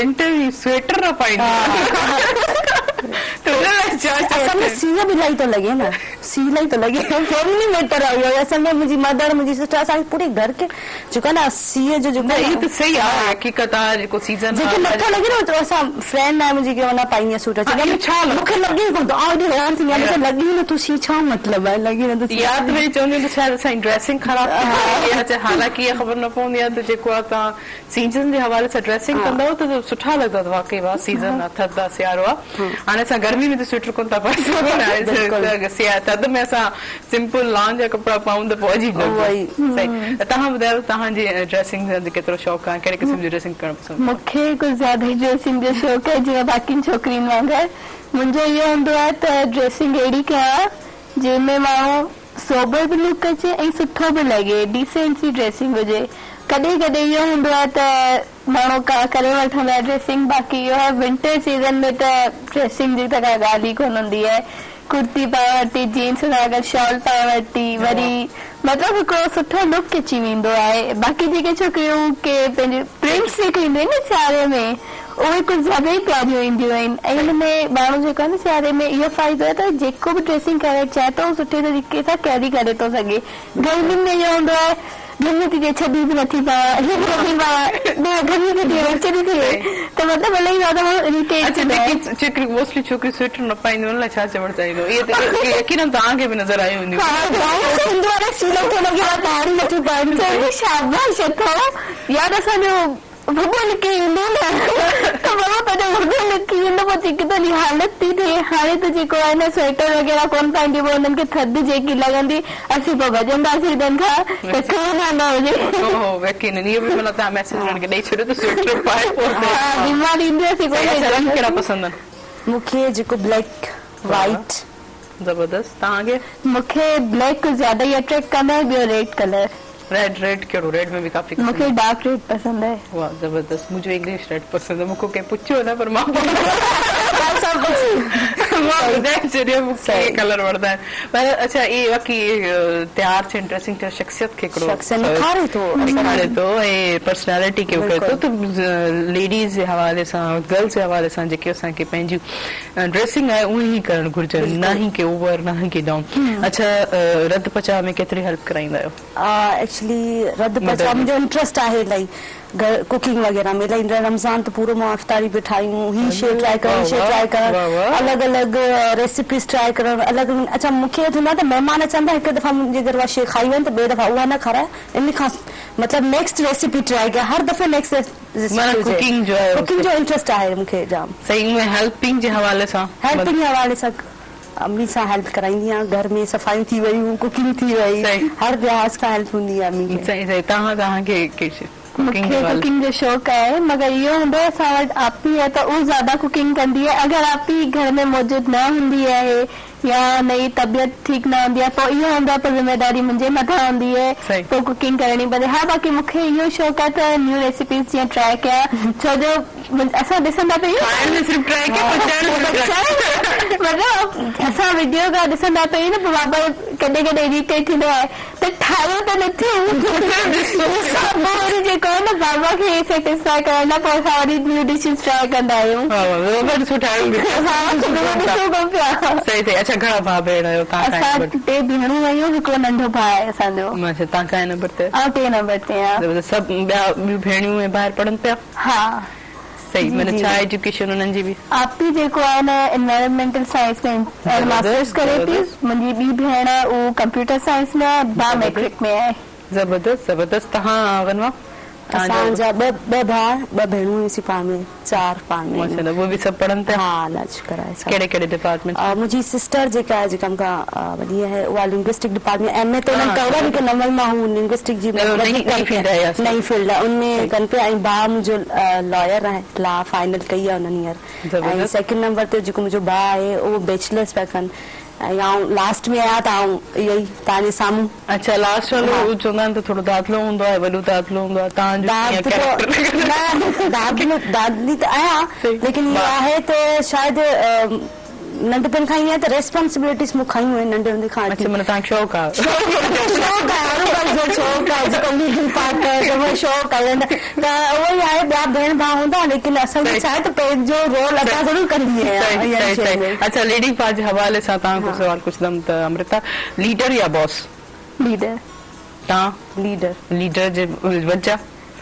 ونٽر ۾ سوئيٽر نه پائينديون آهن ته ان لاء ڇا چوڻ اصل ۾ سيءُ به الاهي ٿو لڳي نه سيءُ الاهي ٿو لڳي فيملي ميٽر آهي اهو اصل ۾ منهنجي مدر منهنجي سسٽر اسان کي پوري گهر کي جيڪو آهي نه سيءُ جو جيڪو نه اهو ته صحيح آهي حقيقت آهي جيڪو سيزن جيڪي نٿو لڳي نه اوترو اسان فرينڊ آهي منهنجي ڪي نه پائيندي آهي سوئيٽر چوندي آهي مون کي لڳي ئي ڪونه ٿو آئون ايڏي حيران ٿيندي آهيان مون کي لڳي ئي نٿو سيءُ ڇا مطلب آهي لڳي نٿو سيءُ يا ته وري چونديون ته شايد اسان جي ڊريسنگ خراب ٿي وئي آهي حالانڪه اها خبر نه پوندي آهي ته جيڪو آهي توهان سيزن جي حوالي سان ڊريسنگ ڪندؤ ته سٺا لڳندا ته واقعي واهه سيزن آ ٿڌ آ سيارو آ هاڻي اسان گرمي ۾ ته سوئيٽر ڪونه ٿا پائي سگهون نه ٿڌ ۾ اسان سمپل لان جا ڪپڙا پائون ته پوء عجيب لڳندو صحيح ته توهان ٻڌايو توهان جي ڊريسنگ جو ڪيترو شوق آ ڪهڙي قسم جي ڊريسنگ ڪرڻ پسند مون کي ڪجهه زياده ئي ڊريسنگ جو شوق آهي جيئن باقين ڇوڪرين وانگر منهنجو اهو هوندو آهي ته ڊريسنگ اهڙي ڪيان جنهن ۾ ماڻهو سوبر به لڪ اچي ۽ سٺو به لڳي ڊيسينٽ سي ڊريسنگ هجي ڪڏهن ڪڏهن اهو هوندو آهي ته ماڻهو ڪا ڪري وٺندو آهي ڊريسنگ باقي اهو آهي ونٽر سيزن ۾ ته ڊريسنگ جي ته ڪا ڳالهه ئي ڪونه هوندي آهي ڪرتي پائي ورتي جينس سان گڏ شال پائي ورتي وري مطلب هڪڙو سٺو لڪ اچي ويندو آهي باقي جيڪي ڇوڪريون ڪي پنهنجي پرنٽس جيڪي اينديون آهن نه سياري ۾ اهي ڪجهه زياده ئي پياريون اينديون آهن ۽ ان ۾ ماڻهو جيڪو آهي نه سياري ۾ اهو فائدو آهي ته جيڪو به ڊريسنگ ڪرڻ چاهي ٿو اهو سٺي طريقي سان ڪيري ڪري ٿو سگهي گرمين ۾ اهو هوندو آهي گرمي ٿي ٿئي ڇڏي به نٿي پايان هي به نٿي پايان نه گرمي ٿي ٿئي ڇڏي ٿي ته مطلب الاهي زياده ماڻهو اريٽيٽ اڇا ٿيندو آهي. جيڪي ڇوڪريون موسٽلي ڇوڪريون سوئيٽر نه پائينديون انهن لاء ڇا چوڻ چاهيندو اهي ته يقينن توهان کي به نظر آيون هونديون. ها هوندو آهي نه سيءُ نٿو لڳي مان پاڻ ئي نٿيون پائن. چڱي شاباش اٿو يار اسان جو وڳو لڪي ويندو نه ته بابا پنهنجو وڳو لڪي ويندو پوء جيڪي تنهنجي حالت ٿي ٿئي هاڻي ته جيڪو آهي نه سوئيٽر وغيره ڪونه پائيندي پوء انهن کي ٿڌ جيڪي لڳندي اسين پوء ڀڄنداسين انهن کان ته ڪيئن نه نه هجي. اوهو يقينن اهو به معنيٰ توهان ميسيج انهن کي ڏئي ڇڏيو ته سوئيٽر پائي پوء ها بيماري ايندي اسين ڪونه اڇا رنگ ڪهڙا پسند آهن؟ مون کي جيڪو بليڪ وائيٽ. زبردست توهان کي؟ مون کي بليڪ ڪجهه زياده ئي اٽريڪٽ ڪندو آهي ٻيو ريڊ ڪلر. ريڊ ريڊ ڪهڙو ريڊ ۾ به ڪافي قسم مون کي ڊارڪ ريڊ پسند آهي. واه زبردست منهنجو انگلش ريڊ پسند آهي مون کان ڪنهن پڇيو نه پر مان مان ٻڌائي ڇڏيو مون کي اهي ڪلر وڻندا آهن پر اڇا اهي باقي تيار ٿيڻ ڊريسنگ ٿيڻ شخصيت کي هڪڙو شخصيت نکاري ٿو نکاري ٿو ۽ پرسنالٽي کي اهو ڪري ٿو ته ليڊيز جي حوالي سان گرلز جي حوالي سان جيڪي اسان کي پنهنجي ڊريسنگ آهي اونئين ئي ڪرڻ گهرجن نه هي ڪي اوور نه هي ڪي ڊائون اڇا رڌ پچاء ۾ ڪيتري هيلپ ڪرائيندا آهيو؟ ايڪچولي رڌ پچاء منهنجو انٽرسٽ آهي الاهي گهر ڪوڪنگ وغيره ۾ الاهي رمضان ته پورو مان افطاري پئي ٺاهيون هي شي ٽرائي ڪرڻ هي شي ٽرائي ڪرڻ الڳ الڳ ريسيپيز ٽرائي ڪرڻ الڳ اڇا مونکي اهو ٿيندو آهي ته مهمان اچن ٿا هڪ دفعا منهنجي گهر اها شي کائي وڃن ته ٻئي دفعا اها نه کارائي ان کان مطلب نيڪسٽ ريسيپي ٽرائي ڪيان هر دفعي نيڪسٽ معنيٰ ڪوڪنگ جو آهي ڪوڪنگ جو انٽرسٽ آهي مونکي جام. صحيح ۾ هيلپنگ جي حوالي سان. هيلپنگ جي حوالي سان अम्मी सां हेल्प कराईंदी आहियाँ। घर में सफ़ायूं थी वयूं, कुकिंग थी वई, हर लिहाज़ खां हेल्प हूंदी आहे अम्मी खे। सही सही। तव्हां तव्हांखे मूंखे कुकिंग जो शौक़ु आहे, मगर इहो हूंदो आहे असां वटि आपी आहे त उहो ज़्यादा कुकिंग कंदी आहे। अगरि आपी घर में मौजूदु न हूंदी आहे या हुनजी तबियत ठीकु न हूंदी आहे, पोइ इहो हूंदो आहे पोइ ज़िम्मेदारी मुंहिंजे मथां हूंदी आहे, पोइ कुकिंग करणी पवंदी। हा, बाक़ी मूंखे इहो शौक़ु आहे त न्यू रेसिपीज़ जीअं ट्राई कयां, छो जो असां ॾिसंदा पिया मतिलबु असां वीडियो खां ॾिसंदा पिया न, पोइ बाबा कॾहिं कॾहिं इरिटेट थींदो आहे त ठाहियो त नथियो, पोइ वरी जेको आहे न बाबा खे सेटिस्फाई करण लाइ पोइ असां वरी न्यू डिशेस ट्राई कंदा आहियूं। सही सही। अच्छा, घणा भाउ भेण आहियो तव्हां? असां टे भेणूं आहियूं, हिकिड़ो नंढो भाउ आहे असांजो। अच्छा, तव्हां काए नंबर ते? आउं टे नंबर ते आहियाँ। सभु ॿिया ॿियूं भेणियूं ऐं ॿाहिरि पढ़नि पिया? हा। सही। माना छा एजुकेशन उन्हनि जी बि? आपी जेको आहे न एनवायरमेंटल साइंस में मास्टर्स करे थी, मुंहिंजी ॿी भेण आहे उहो कंप्यूटर साइंस में आहे, भाउ मैट्रिक में आहे। ज़बरदस्त ज़बरदस्त। तव्हां गनवा? असांजा ॿ ॿ भाउ ॿ भेणूं आहियूंसीं पाण में, चारि पाण में। माशाअल्लाह। उहे बि सभु पढ़नि पिया? हा, अलाह जो शुक्र आहे। कहिड़े कहिड़े डिपार्टमेंट? मुंहिंजी सिस्टर जेका आहे, जेका मूंखां वॾी आहे, उहा लिंग्विस्टिक डिपार्टमेंट एम ए त हुननि कयो आहे, लेकिन नवल मां हू लिंग्विस्टिक जी नई फील्ड आहे उन में कनि पिया। ऐं भाउ मुंहिंजो लॉयर आहे, लॉ फाइनल कई आहे हुननि हींअर। ऐं सेकंड नंबर ते जेको मुंहिंजो भाउ आहे उहो बैचलर्स पिया कनि, ऐं आउं लास्ट में आहियाँ त आउं इहो ई तव्हांजे साम्हूं। अच्छा, लास्ट वारो चवंदा आहिनि त थोरो दादलो हूंदो आहे, वॾो दादलो हूंदो आहे। तव्हांजो दादलो दादली त आहियाँ, लेकिन इहो आहे त शायदि नंढपण खां ईअं त रेस्पॉन्सिबिलिटीज़ मूं खयूं आहिनि नंढे हूंदे खां। अच्छा, माना तव्हांखे शौक़ु आहे? शौक़ु आहे, हर शौक़ु आहे, जेको लीडर पार्ट आहे शौक़ु आहे त उहो ई आहे। ॿिया भेण भाउ हूंदा, लेकिन असांखे छा आहे त पंहिंजो रोल अदा ज़रूरु कंदी आहियाँ। अच्छा, लेडी पार्ट जे हवाले सां तव्हां को सवाल पुछंदमि त अमृता, लीडर या बॉस? लीडर। तव्हां? लीडर। लीडर जे वजह?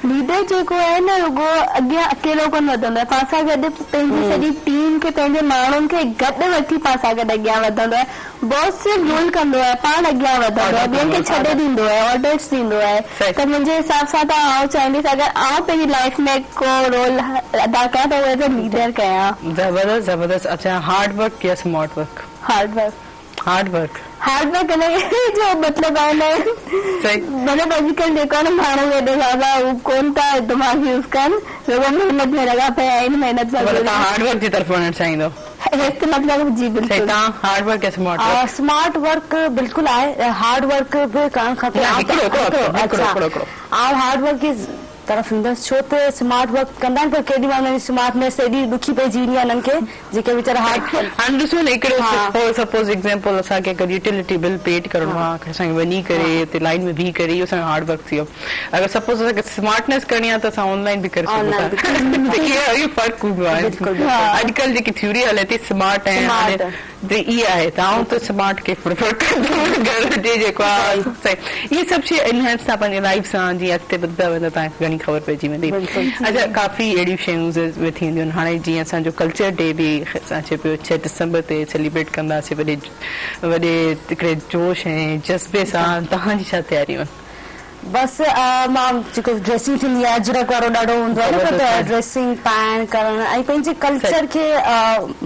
लीडर जेको आहे न रुगो अॻियां अकेलो कोन वधंदो आहे, पाण सां गॾु पंहिंजी सॼी टीम खे, पंहिंजे माण्हुनि खे गॾु वठी पाण सां गॾु अॻियां वधंदो आहे। बॉस सिर्फ़ रूल कंदो आहे, पाण अॻियां वधंदो आहे, ॿियनि खे छॾे ॾींदो आहे, ऑर्डर्स ॾींदो आहे। त मुंहिंजे हिसाब सां त आउं चाहींदीसि अगरि आउं पंहिंजी लाइफ में को रोल अदा कयां त उहो एज़ अ लीडर कयां। ज़बरदस्त ज़बरदस्त। अच्छा, हार्ड वर्क या smart work? Hard work. Hard work. Hard work जो मतिलबु आहे न, मतिलबु अॼुकल्ह जेको आहे न माण्हू एॾो ज़्यादा हू कोन था दिमाग़ यूज़ कनि, रुगो महिनत में लॻा पिया आहिनि, महिनत सां। हार्ड वर्क जी तरफ़ वञणु चाहींदो? मतिलबु जी बिल्कुलु। तव्हां हार्ड वर्क या स्मार्ट वर्क? स्मार्ट वर्क बिल्कुलु आहे, हार्ड वर्क बि करणु खपे। आउं हार्ड वर्क जी तरफ़ ईंदसि, छो त स्मार्ट वर्क कंदा आहिनि पर केॾी महिल हुनजी स्मार्टनेस एॾी ॾुखी पइजी वेंदी आहे हुननि खे, जेके वीचारा हार्ड। हाणे ॾिसो न, हिकिड़ो सपोज़ एग्ज़ाम्पल असांखे अगरि यूटिलिटी बिल पेड करिणो आहे, असांखे वञी करे हुते लाइन में बीह करे इहो असांजो हार्ड वर्क थी वियो। अगरि सपोज़ असांखे स्मार्टनेस करणी आहे त असां ऑनलाइन बि करे सघूं था। इहो फ़र्क़ु हूंदो आहे। अॼुकल्ह जेकी थ्योरी हले थी स्मार्ट ऐं हाणे इहा आहे त आउं त स्मार्ट खे प्रेफर कंदुमि, घर हुजे जेको आहे। इहे सभु शइ इनहेंस था पंहिंजी लाइफ सां, जीअं अॻिते वधंदा वेंदा तव्हांखे घणी ख़बर पइजी वेंदी। अच्छा, काफ़ी अहिड़ियूं शयूं बि थींदियूं आहिनि। हाणे जीअं असांजो कल्चर डे बि अचे पियो, 6 डिसंबर ते सेलिब्रेट कंदासीं वॾे वॾे हिकिड़े जोश ऐं जज़्बे सां। तव्हांजी छा तयारियूं आहिनि? बसि मां जेको ड्रेसिंग थींदी आहे, अजरक वारो ॾाढो हूंदो आहे न, त ड्रेसिंग पाइण करणु ऐं पंहिंजे कल्चर खे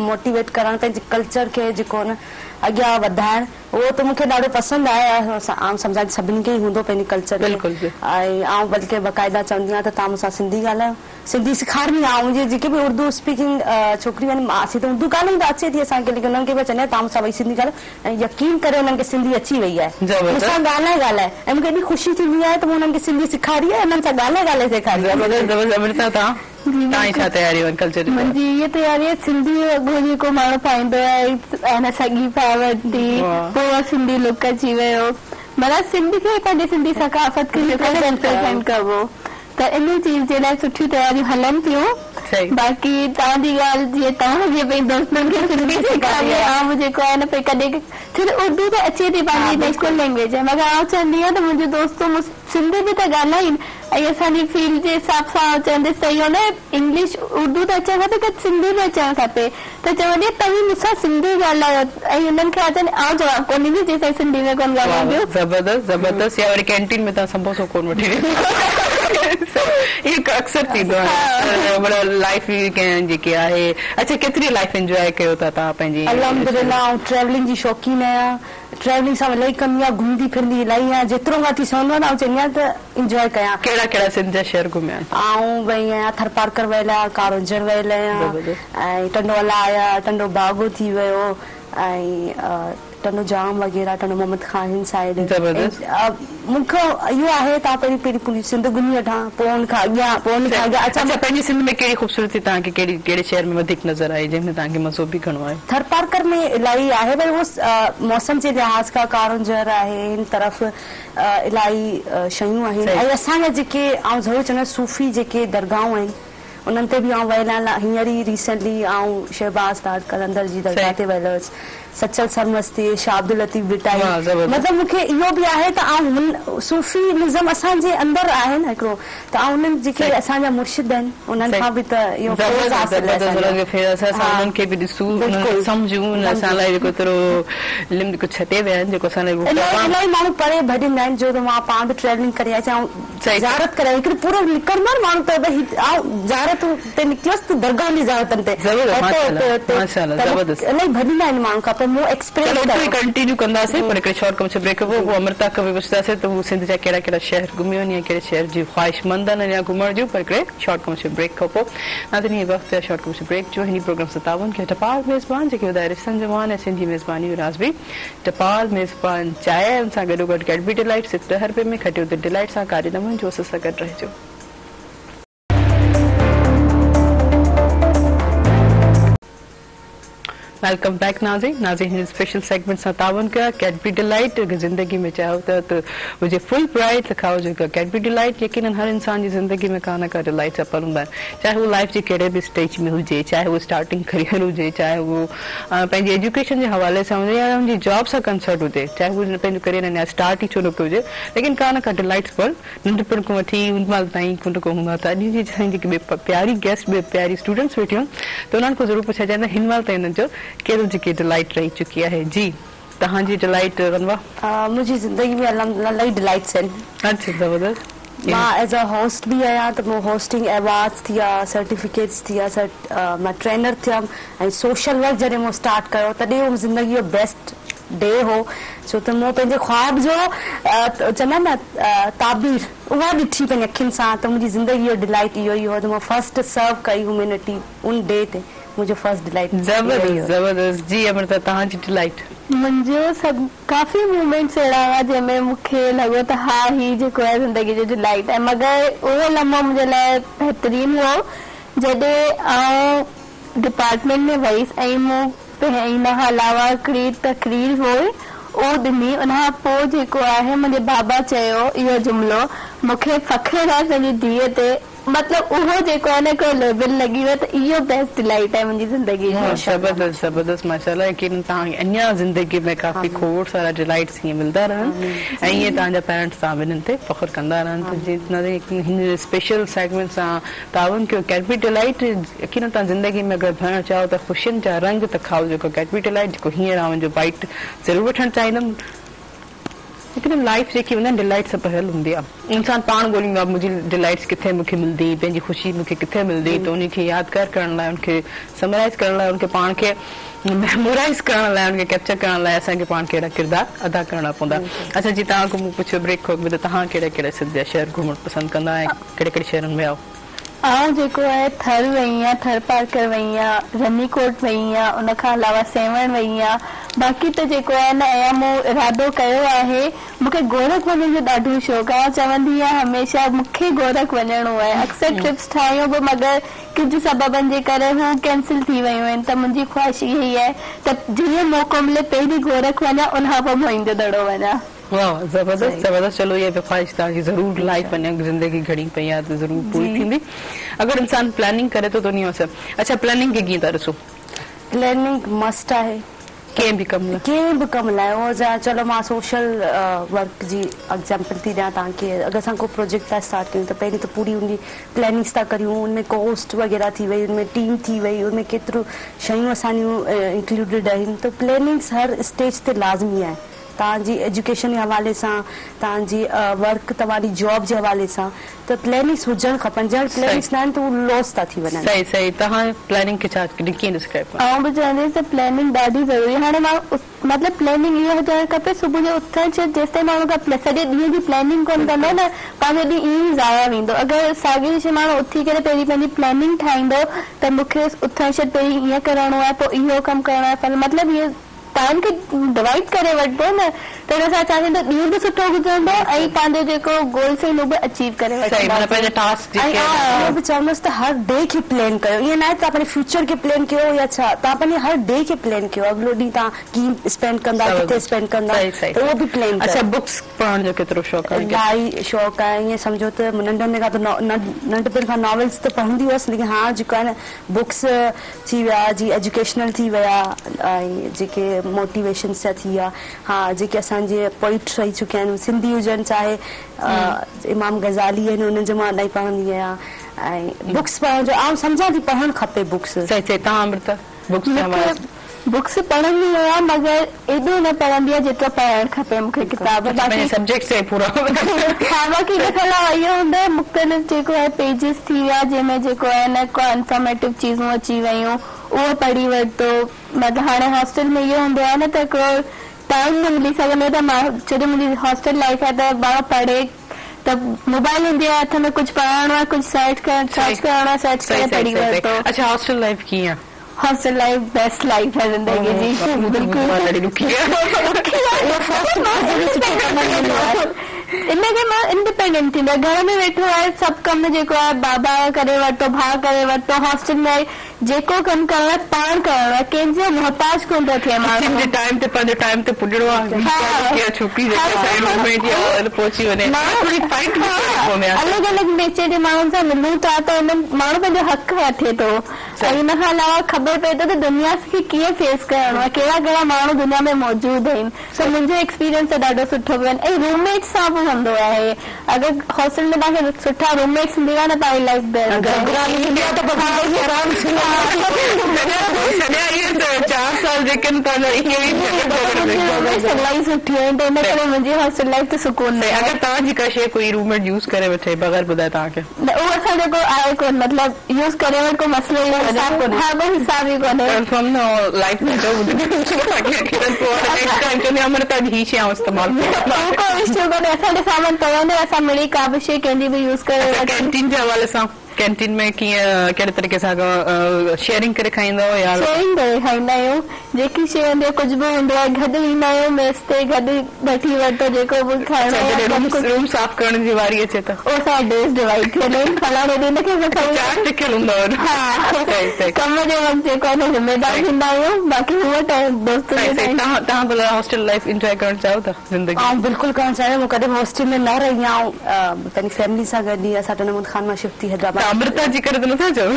मोटिवेट करणु, पंहिंजे कल्चर खे जेको न अॻियां वधाइणु, उहो त मूंखे ॾाढो पसंदि आहे। आउं सम्झां सभिनी खे ई हूंदो पंहिंजे कल्चर। बिल्कुलु। ऐं आउं बल्कि बाक़ाइदा चवंदी आहियाँ त तव्हां मूंसां सिंधी ॻाल्हायो, सिंधी सेखारींदी आहियाँ। मुंहिंजी जेके बि उर्दू स्पीकिंग छोकिरियूं आहिनि, असीं त उर्दू ॻाल्हायूं त अचे थी असांखे, लेकिन उन्हनि खे बि चवंदी आहियाँ तव्हां मूंसां वही सिंधी ॻाल्हायो, ऐं यकीन करे उन्हनि खे सिंधी अची वई आहे, मूंसां ॻाल्हाए ॻाल्हाए, ऐं मूंखे एॾी ख़ुशी थींदी आहे त मूं उन्हनि खे सिंधी सेखारी आहे, उन्हनि सां ॻाल्हाए ॻाल्हाए सेखारी आहे। तव्हांजी छा तयारी आहे कल्चर जी? मुंहिंजी इहा तयारी आहे, सिंधी वॻो जेको माण्हू पाईंदो आहे ऐं न सॻी पाए वरिती, पोइ सिंधी लुक अची वियो, माना सिंधी खे पंहिंजे सिंधी सकाफ़त खे रिप्रेज़ेंट कबो, त इन चीज़ जे लाइ सुठियूं तयारियूं हलनि थियूं। बाक़ी तव्हांजी ॻाल्हि जीअं तव्हां जीअं पंहिंजे दोस्तनि खे सिंधी सेखारी आहे, आउं जेको आहे न पई कॾहिं छो त उर्दू त अचे थी, पंहिंजी नेशनल लैंग्वेज आहे, मगर आउं चवंदी आहियाँ त मुंहिंजो दोस्तो सिंधी बि त ॻाल्हाइनि ऐं असांजी फील्ड जे हिसाब सां आउं चवंदुसि त इहो न इंग्लिश उर्दू त अचणु खपे, गॾु सिंधी बि अचणु खपे। त चवंदी तव्हीं मूंसां सिंधी ॻाल्हायो, ऐं हुननि खे चवंदी आउं जवाबु कोन ॾींदी जेसिताईं सिंधी में कोन ॻाल्हाईंदियूं। ज़बरदस्त ज़बरदस्त। या वरी कैंटीन में तव्हां संबोसो कोन वठी वेंदो। اهو اڪثر ٿيندو آهي معنيٰ لائيف ڪنهن جيڪي آهي اڇا ڪيتري لائيف انجواء ڪيو ٿا توهان پنهنجي الحمدلله آئون ٽريولنگ جي شوقين آهيان ٽريولنگ سان الاهي ڪندي آهيان گهمندي ڦرندي الاهي آهيان جيترو مون کان ٿي سگهندو آهي نه آئون چوندي آهيان ته انجواء ڪيان. ڪهڙا ڪهڙا سنڌ جا شهر گهميا آهن؟ آئون وئي آهيان ٿرپارڪر ويل آهيان ڪارونجهر ويل آهيان ۽ ٽنڊو الهيار ٽنڊو باگو ٿي ويو ۽ ٽنڊو ڄام وغيره ٽنڊو محمد خان هن سائيڊ زبردست. مون کي اهو آهي ته پهرين پهرين پوري سنڌ گهمي وٺان پوء ان کان اڳيان پوء ان کان اڳيان اڇا پنهنجي سنڌ ۾ ڪهڙي خوبصورتي توهان کي ڪهڙي ڪهڙي شهر ۾ وڌيڪ نظر آئي جنهن ۾ توهان کي مزو به گهڻو آيو؟ ٿرپارڪر ۾ الاهي آهي پر اهو موسم جي لحاظ کان ڪارونجهر آهي هن طرف الاهي شيون آهن ۽ اسان جا جيڪي آئون ضرور چوندس صوفي جيڪي درگاهون آهن انهن تي به آئون ويل آهيان هينئر ئي ريسينٽلي آئون شهباز لاٽ قلندر جي درگاهه تي ويل هيس سچل سرمستي شاهه عبداللطيف ڀٽائي مطلب مون کي اهو به آهي ته آئون هن صوفي نظم اسان جي اندر آهي نه هڪڙو ته آئون انهن جيڪي اسان جا مرشد آهن انهن کان به ته اهو فيض حاصل آهي اسان جو اسان انهن کي به ڏسون انهن کي سمجهون اسان لاء جيڪو ايترو علم جيڪو ڇڏي ويا آهن جيڪو اسان لاء الاهي ماڻهو پري ڀڄندا آهن جو ته مان پاڻ به ٽريولنگ ڪري آيس آئون زيارت ڪري هڪڙي پورو نڪرندو آهي نه ماڻهو ته ڀئي آئون زيارت تي نڪتي هيس ته درگاهن جي زيارتن تي هتي هتي هتي ته الاهي ڀڄندا آهن ماڻهن کان پر مون ايڪسپريس چلو اتي ڪنٽينيو ڪنداسين پر هڪڙي شارٽ ڪمرشل بريڪ کان پوء پوء امرتا کان به پڇنداسين ته هو سنڌ جا ڪهڙا ڪهڙا شهر گهمي وڃي ۽ ڪهڙي شهر جي خواهشمند آهن اڃا گهمڻ جون پر هڪڙي شارٽ ڪمرشل بريڪ کان پوء ناظرين هي وقت آهي شارٽ ڪمرشل بريڪ جو هن پروگرام سان تعاون ڪيو ٽپال ميزبان جيڪي وڌائي رشتن جو مان ۽ سنڌي ميزباني جو راز به ٽپال ميزبان چانهه ان سان گڏوگڏ ڪيڊبري ڊيلائيٽ صرف ڏهه رپئي ۾ کٽيو ته ڊيلائيٽ سان ڪاري نمن جو اسان سان گڏ رهجو. Welcome back ناظرين ناظرين هن اسپيشل سيگمينٽ سان تعاون ڪيو آهي ڪيڊبري ڊيلائيٽ اگر زندگي ۾ چاهيو ٿا ته هجي فل برائيٽ ته کائو جيڪا ڪيڊبري ڊيلائيٽ يقينن هر انسان جي زندگي ۾ ڪا نه ڪا ڊيلائيٽ جا پل هوندا آهن چاهي هو لائيف جي ڪهڙي به اسٽيج ۾ هجي چاهي هو اسٽارٽنگ ڪريئر هجي چاهي هو پنهنجي ايجوڪيشن جي حوالي سان هجي يا ان جي جاب سان ڪنسرٽ هجي چاهي هو پنهنجو ڪريئر اڃا اسٽارٽ ئي ڇو نه ڪيو هجي ليڪن ڪا نه ڪا ڊلائيٽس پل ننڍپڻ کان وٺي ان مهل تائين ڪو نه ڪو هوندو آهي ته اڄ جي اسان جي جيڪي ٻه پياري گيسٽ ٻه پياري اسٽوڊنٽس ويٺيون آهن ته انهن کان ضرور پڇڻ چاهيندس هن مهل تائين انهن جو ڪهڙو جيڪي ڊلائيٽ رهي چڪي آهي جي توهان جي ڊلائيٽ غنويٰ. منهنجي زندگي ۾ الحمدلله الاهي ڊلائيٽس آهن. اڇا زبردست. مان ايز ا هوسٽ به آهيان ته مون هوسٽنگ ايوارڊس ٿي ويا سرٽيفڪيٽس ٿي ويا مان ٽرينر ٿيم ۽ سوشل ورڪ جڏهن مون اسٽارٽ ڪيو تڏهن اهو زندگي جو بيسٽ ڊي هو ڇو ته مون پنهنجي خواب جو چوندا آهن نه تعبير اها ڏٺي پنهنجي اکين سان ته منهنجي زندگي جو ڊلائيٽ اهو ئي هو ته مون فرسٽ سرو ڪئي هيومينٽي ان ڊي تي منهنجو فرسٽ ڊلائيٽ اهو ئي هو. زبردست زبردست جي امرتا توهان جي ڊلائيٽ. منهنجو سڀ ڪافي مومينٽس اهڙا هئا جنهن ۾ مون کي لڳو ته ها هي جيڪو آهي زندگي جو ڊلائيٽ آهي مگر اهو لمحو منهنجي لاء بهترين هو جڏهن آئون ڊپارٽمينٽ ۾ وئيس ۽ مون ان کان علاوه هڪڙي تقرير هئي اهو ڏني ان کان پوء جيڪو آهي منهنجي بابا چيو اهو جملو مون کي فخر آهي پنهنجي ڌيء تي مطلب اهو جيڪو آهي نه هڪڙو ليبل لڳي ويو ته اهو بيسٽ ڊلائيٽ آهي منهنجي زندگي جو. زبردست زبردست ماشاءالله يقينن توهان کي اڃا زندگي ۾ ڪافي کوڙ سارا ڊلائيٽس ائين ملندا رهن ۽ ائين توهان جا پيرنٽس توهان ٻنهين تي فخر ڪندا رهن ته جي ناظرين هن اسپيشل سيگمينٽ سان تعاون ڪيو ڪيڊبري ڊلائيٽ يقينن توهان زندگي ۾ اگر ڀرڻ چاهيو ته خوشين جا رنگ ته کائو جيڪو ڪيڊبري ڊلائيٽ جيڪو هينئر آئون ان جو بائيٽ ضرور وٺڻ چاهيندم. ليڪن لائيف جيڪي هوندي آهي نه ڊلائيٽ سان ڀريل هوندي آهي انسان پاڻ ڳوليندو آهي منهنجي ڊلائيٽس ڪٿي مون کي ملندي پنهنجي خوشي مون کي ڪٿي ملندي ته ان کي يادگار ڪرڻ لاء ان کي سمرائيز ڪرڻ لاء ان کي پاڻ کي ميمورائيز ڪرڻ لاء ان کي ڪيپچر ڪرڻ لاء اسان کي پاڻ کي اهڙا ڪردار ادا ڪرڻا پوندا اڇا جي توهان کان مون پڇيو بريڪ کان اڳ ۾ ته توهان ڪهڙا ڪهڙا سنڌ جا شهر گهمڻ پسند ڪندا ۽ ڪهڙي ڪهڙي شهرن ۾ آهو. آئون جيڪو آهي ٿر وئي آهيان، ٿر پارڪر وئي آهيان، رني ڪوٽ وئي آهيان، ان کان علاوه سيوهڻ وئي آهيان، باقي ته جيڪو آهي نه اڃا مون ارادو ڪيو آهي، مون کي گورک وڃڻ جو ڏاڍو شوق آهي، آئون چوندي آهيان هميشه مون کي گورک وڃڻو آهي، اڪثر ٽرپس ٺاهيون به مگر ڪجهه سببن جي ڪري هو ڪينسل ٿي ويون آهن ته منهنجي خواهش اها ئي آهي ته جيئن موقعو ملي پهرين گورک وڃان ان کان پوء موهين جو دڙو وڃان. واه زبردست زبردست چلو اها به خواهش توهان جي ضرور لائف اڃا زندگي گهڻي پئي آهي ته ضرور پوري ٿيندي اگر انسان پلاننگ ڪري ٿو ته انهي سان اڇا پلاننگ کي ڪيئن ٿا ڏسو. پلاننگ مسٽ آهي ڪنهن به ڪم لاء. ڪنهن به ڪم لاء هو جا چلو مان سوشل ورڪ جي اگزامپل ٿي ڏيان توهان کي اگر اسان ڪو پروجيڪٽ ٿا اسٽارٽ ڪيون ته پهرين ته پوري ان جي پلاننگس ٿا ڪريون ان ۾ ڪوسٽ وغيره ٿي وئي ان ۾ ٽيم ٿي وئي ان ۾ ڪيتريون شيون اسان جون انڪلوڊيڊ آهن ته پلاننگس هر اسٽيج تي لازمي آهي. तव्हांजी एजुकेशन जे हवाले सां, तव्हांजी वर्क, तव्हांजी जॉब जे हवाले सां, त प्लानिंग्स हुजणु खपनि। जंहिं प्लानिंग्स न आहिनि त उहे लॉस था थी वञनि। सही सही। तव्हां प्लानिंग खे छा कीअं डिस्क्राइब कंदो? आउं बि चवंदुसि त प्लानिंग ॾाढी ज़रूरी आहे। हाणे मां मतिलबु प्लानिंग इहो हुजणु खपे, सुबुह जो उथण छॾ, जेसिताईं माण्हू का सॼे ॾींहं जी प्लानिंग कोन कंदो न, पंहिंजो ॾींहुं ईअं ई ज़ाया वेंदो। अगरि साॻी शइ माण्हू उथी करे पहिरीं पंहिंजी प्लानिंग ठाहींदो त मूंखे उथण छॾ पहिरीं ईअं करिणो आहे, पोइ इहो कमु करिणो आहे, मतिलबु इहो टाइम खे डिवाइड करे वठिबो न, त हुन सां छा थींदो, ॾींहुं बि सुठो गुज़रंदो ऐं पंहिंजो जेको गोल्स आहिनि उहो बि अचीव करे सही, माना पंहिंजा टास्क ऐं जेके आउं इहो बि चवंदुसि त हर डे खे प्लान कयो। ईअं न आहे त तव्हां पंहिंजे फ्यूचर खे प्लान कयो या छा, तव्हां पंहिंजे हर डे खे प्लान कयो। अॻिलो ॾींहुं तव्हां कीअं स्पेंड कंदा, किथे स्पेंड कंदा, त उहो बि प्लान कयो। अच्छा, बुक्स पढ़ण जो केतिरो शौक़ु आहे? इलाही शौक़ु आहे। ईअं सम्झो त नंढे हूंदे खां त नंढपण खां नॉवेल्स त पढ़ंदी हुअसि, लेकिन हाणे जेको आहे न बुक्स थी विया, जीअं एजुकेशनल थी विया ऐं जेके मोटिवेशन्स जा थी विया, हा जेके असांजे पोइट रही चुकिया आहिनि, सिंधी हुजनि चाहे इमाम गज़ाली आहिनि, उन्हनि जो मां इलाही पढ़ंदी आहियाँ। ऐं बुक्स पढ़ण जो आउं सम्झां थी पढ़णु खपे बुक्स। सही सही। तव्हां अमृता बुक्स जे हवाले सां? बुक्स पढ़ंदी आहियाँ मगर एॾो न पढ़ंदी आहियाँ जेतिरो पढ़णु खपे मूंखे किताब। बाक़ी सब्जेक्ट से पूरा हा, बाक़ी इन खां अलावा इहो हूंदो आहे मुख़्तलिफ़ जेको आहे पेजेस थी विया, जंहिंमें जेको आहे न को इन्फॉर्मेटिव चीज़ूं अची वयूं, उहो पढ़ी वरितो। मतिलबु हाणे हॉस्टल में इहो हूंदो आहे न त हिकिड़ो टाइम न मिली सघंदो, त मां छो जो मुंहिंजी हॉस्टल लाइफ आहे त मां पढ़े त मोबाइल हूंदी आहे हथ में, कुझु पढ़णो आहे, कुझु सर्च करणु सर्च करणो आहे, सर्च करे पढ़ी वरितो। अच्छा, हॉस्टल लाइफ कीअं आहे? हॉस्टल लाइफ बेस्ट लाइफ आहे ज़िंदगी जी, बिल्कुलु। इन खे मां इंडिपेंडेंट थींदो आहे, घर में वेठो आहे, सभु कमु जेको आहे बाबा करे वरितो, भाउ करे वरितो। हॉस्टल में जेको कमु करिणो आहे पाण करिणो आहे, कंहिंजो मोहताज कोन थो थिए माण्हू। टाइम ते पंहिंजे टाइम ते पुॼणो आहे, छोकिरी पहुची वञे, थोरी फाइट। अलॻि अलॻि नेचर जे माण्हुनि सां मिलूं था त हुन माण्हू पंहिंजो हक़ वठे थो। ऐं हुन खां अलावा ख़बर पए थो त दुनिया खे कीअं फेस करिणो आहे, कहिड़ा कहिड़ा माण्हू दुनिया में मौजूदु आहिनि। त मुंहिंजो एक्सपीरियंस त ॾाढो सुठो पियो। ऐं रूममेट सां बि हूंदो आहे, अगरि हॉस्टल में तव्हांखे सुठा रूममेट्स मिली विया न, तव्हांजी लाइफ बेस्ट। 4 साल जेके इलाही सुठी आहिनि, त हुन करे मुंहिंजी हॉस्टल लाइफ त सुकून। अगरि तव्हांजी का शइ कोई रूममेट यूज़ करे वठे बग़ैर ॿुधाए तव्हांखे? न, उहो असांजो को आहे कोन, मतिलबु यूज़ करे वठि को मसइलो ई कोन्हे, हा को हिसाब ई कोन्हे। कंफर्म न लाइफ में जो नेक्स्ट टाइम चवंदी अमृता ही शइ आउं इस्तेमाल उहो को इश्यू कोन्हे। असांजे सामान पवंदो, असां मिली का बि शइ कंहिंजी बि यूज़ करे। कैंटीन जे हवाले सां, कैंटीन में कीअं कहिड़े तरीक़े सां शेयरिंग करे खाईंदा आहियो या? शेयरिंग करे खाईंदा आहियूं, जेकी शइ हूंदी आहे, कुझु बि हूंदो आहे, गॾु ईंदा आहियूं मेस ते, गॾु वठी वरितो जेको बि खाइणो आहे। रूम साफ़ करण जी वारी अचे त उहो असांजा डेज़ डिवाइड थियल आहिनि, फलाणे ॾींहुं हुनखे चार्ज टिकियल हूंदो आहे। कम जे वक़्तु जेको आहे न ज़िम्मेदार थींदा आहियूं, बाक़ी हूअं टाइम दोस्तनि जे। तव्हां भला हॉस्टल लाइफ एंजॉय करणु चाहो था ज़िंदगी? आउं बिल्कुलु करणु चाहियां, मूं कॾहिं बि हॉस्टल में न रही आहियाँ, पंहिंजी फैमिली सां गॾु ई असां टंडो खान मां शिफ्ट थी हैदराबाद। अमृता जी करे त नथा चओ?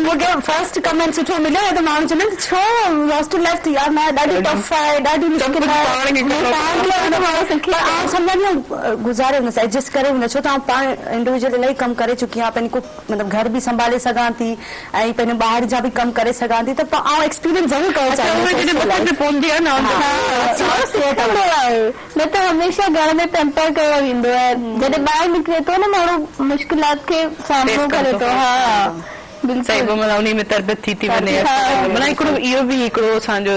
मूंखे फर्स्ट कमेंट सुठो मिलियो, त माण्हू चवंदा आहिनि छो हॉस्टल लाइफ त यार न ॾाढी टफ आहे, ॾाढी मुश्किल आहे। आउं सम्झंदी आहियाँ गुज़ारे वेंदसि, एडजस्ट करे वेंदसि, छो त आउं पाण इंडिविजुअल इलाही कमु करे चुकी आहियाँ, पंहिंजी मतिलबु घर बि संभाले सघां थी ऐं पंहिंजो ॿाहिरि जा बि कमु करे सघां थी, त आउं एक्सपीरियंस ज़रूरु करणु चाहियां। पवंदी आहे न न त हमेशह घर में पैम्पर कयो वेंदो आहे, जॾहिं ॿाहिरि निकिरे थो न माण्हू मुश्किलात खे साम्हूं करे थो। हा सही, माना उन में तरबियत थी थी वञे। माना हिकिड़ो इहो बि हिकिड़ो असांजो